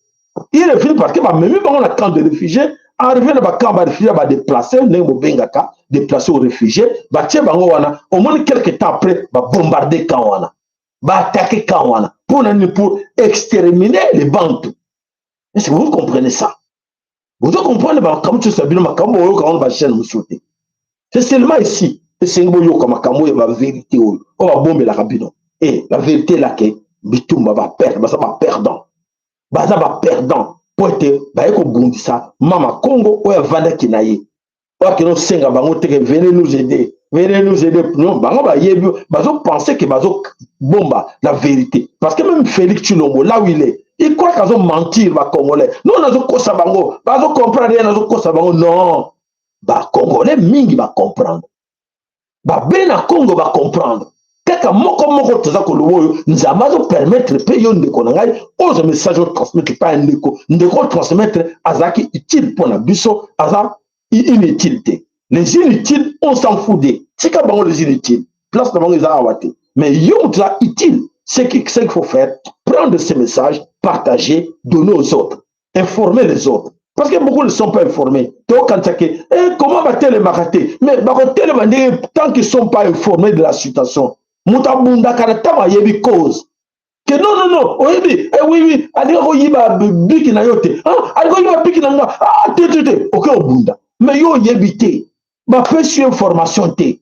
Il refuse parce que bah, même dans le camp de réfugiés, arrivé na bacamp baréfugiés, badéplace ndenge bobengaka déplacé aux réfugiés, batie bango wana, omoni quelque temps après babombarde camp wana, baattaquer camp wana. Pour nani? Pour exterminer les Bantu. Est-ce que vous comprenez ça? Vous comprenez makambo nyonso ya bino, makambo oyoka wana bachaîne mosusu te. C'est seulement ici esengi boyoka makambo oyo, bavérité oyo oyo babombelaka bino. Et la vérité elake bitumba, baperdre, baza baperdant, baza baperdant, mpo ete baye kobundisa mama Congo oyo avandaki na ye, oyo akende osenga bango teke: "Venez nous aider, venez nous aider." Non, bango bayebi, bazopense ke bazobomba la vérité, parce que même Félix Tshilombo, là où il est, il croit qu'azo mentir bacongolais. Non, nazokosa bango, bazocomprendre ye, nazokosa bango. Non, bacongolais mingi bacomprendre, babe na Congo bacomprendre kaka moko moko. Toza koloba oyo Nzambe azopermettre mpe yo, ndeko na ngai, oyo message otransmettre epai ya ndeko, ndeko otransmettre azalaki utile mpo na biso, aza inutile te. Les inutiles, on s'en fout de tika bango. Les inutiles, place na bango eza awa te. Mais yo moto aza utile, ce qu'il faut faire, prendre ces messages, partager, donner aux autres, informer les autres, parce que beaucoup ne sont pas informés. Tokanisa ke eh, comment batelemaka te? Mais bakotelema ndenge tant qu'ils sont pas informés de la situation? Moto abundaka na ntango ayebi cause ke non, non, non, oyebi eh, oui, alinga koyiba biki na yo te, ah, alinga koyiba biki na nga, ah, te, te, te, oke obunda. Mais yo oyebi te, bapesi yo information te,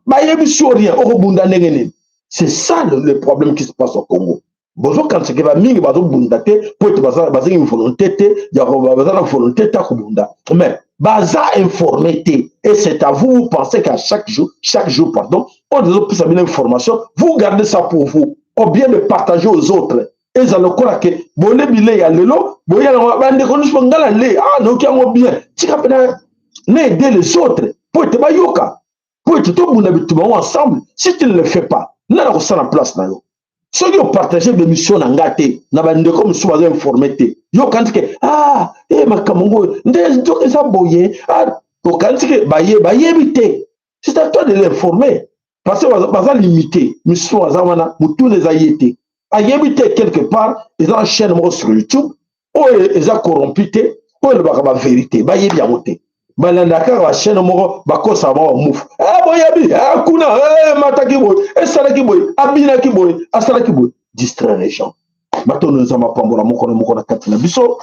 bayebisi yo rien, okobunda ndenge nini? C'est ça le problème qui se passe au Congo. Bozokanisa ke bamingi bazobunda te po ete bazangi volonté te, baza na volonté te ya kobunda, mais baza informé te. Et c'est à vous, vous pensez qu'à chaque jour, chaque jour, pardon, oyo ezopesa bino information, vous gardez ça pour vous, ou bien le partager aux autres. Eza lokola ke bole bilei ya lelo, boya yango bandeko nyonso: "Ngai na le, ah, nayoki yango bien, tika mpena na aider les autres po ete bayoka, po ete tobunda bitumba yango ensemble." Si tu ne le fais pas, nana kosala place na yo? Soki opartage bémission na nga te na bandeko mosusu baza informé te, yo okanisi ke ah, e makambo ngo nde nzoka eza boye. Ah, okanisi ke baye bayebi te. C'est à toi de l'informer, parce que baza limité. Misusu baza wana, motuna eza ye te, ayebi te. Quelque part eza na chaîne moko sur YouTube oyo eza corrompu te, oyo elobaka bavérité. Bayebi yango te, balandaka kaka bachaîne moko, bakosaka bango bamufu. Eh, boyebi eh, kuna eh, mataki boye, esalaki boye, abinaki boye, asalaki boye, distraire les gens. Batondo Nzambe apambola moko na moko na kati na biso.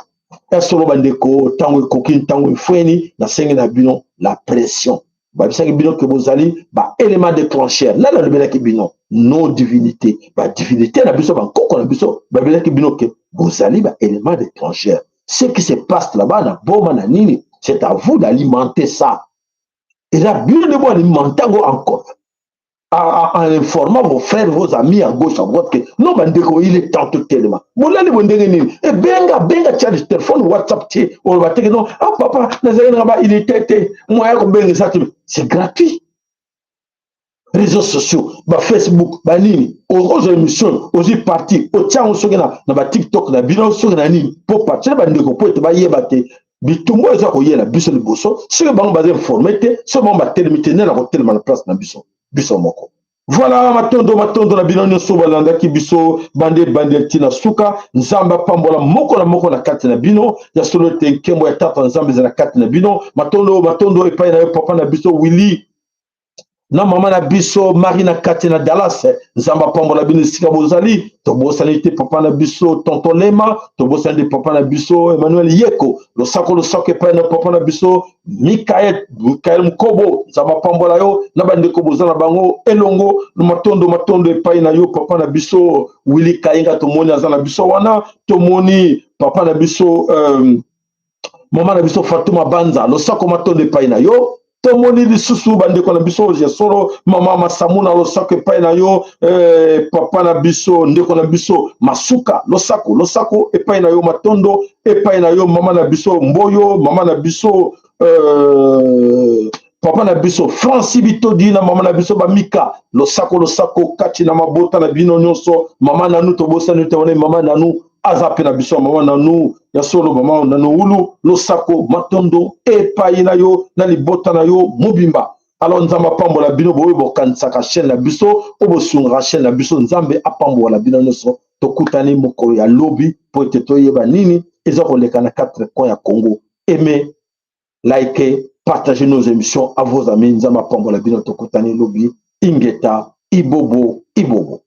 Ya solo bandeko, ntango ekoki, ntango efweni. Nasengi na bino la pression. Babisaki bino ke bozali baélément déclencheur. Nani alobelaki bino? Nos divinité, badivinité na biso, bankoko na biso babelaki bino ke bozali baélément déclencheur. Ce qui se passe là-bas na Boma na nini, c'est à vous d'alimenter ça. Eza bino nde boalimenta yango encore en informant vos frères, vos amis à gauche, à droite que non, bandeko, il est temps totelema. Bolali bo ndenge nini? Ebenga benga, tia telefone, WhatsApp te, oloba teke non, ah papa, nazali nanga ba unité te, moyen kobenga eza te. C'est gratuit, réseaux sociaux, bafacebook, banini. Ozwa émission, ozwi parti, otia yango soki na batiktok na bino, soki na nini, mpo parti na bandeko, mpo ete bayeba te bitumba eza koyela biso liboso. Soki bango baza informé te, soki bango batelemi te, nde na kotelema na place na biso, biso moko. Voilà, matondo, matondo na bino nyonso balandaki biso bande ebandeli ntina suka. Nzambe apambola moko na moko na kati na bino. Ya solo ete nkembo ya Tata Nzambe eza na kati na bino. Matondo, matondo epai na yo, papa na biso Willi na mama na biso Marie na kati na Dallas. Nzambe apambola bino esika bozali. Tobosani te papa na biso Tonton Lema, tobosani te papa na biso Emmanuel Yeko. Losako, losako epai na papa na biso Mikael, Mikael Mkobo. Nzambe apambola yo na bandeko boza na bango elongo. Matondo, matondo epai na yo, papa na biso Willy Kayenga. Tomoni aza na biso wana. Tomoni papa na biso, mama na biso Fatuma Banza. Losako, matondo epai na yo. Tomoni lisusu bandeko na biso ya solo, mama Masamuna, losako epai na yo. Papa na biso, ndeko na biso Masuka, losako, losako epai na yo. Matondo epai na yo, mama na biso Mboyo, mama na biso, papa na biso Franci Bitodi na mama na biso Bamika. Losako, losako kati na mabota na bino nyonso. Mama Nanu, tobosani te wana mama Nanu aza mpe na biso, mama Nanu ya solo, mama Nanu Wulu. Losako, matondo epai na yo na libota na yo mobimba. Alors, Nzambe apambola bino boyo bokanisaka chaîne na biso, oyo bosungaka chaîne na biso. Nzambe apambola bino nyonso. Tokutani mokolo ya lobi mpo ete toyeba nini eza koleka na quatre coins ya Congo. Aimez, likez, partagez nos émissions à vos amis. Nzambe apambola bino. Tokutani lobi. Ingeta, ibobo, ibobo.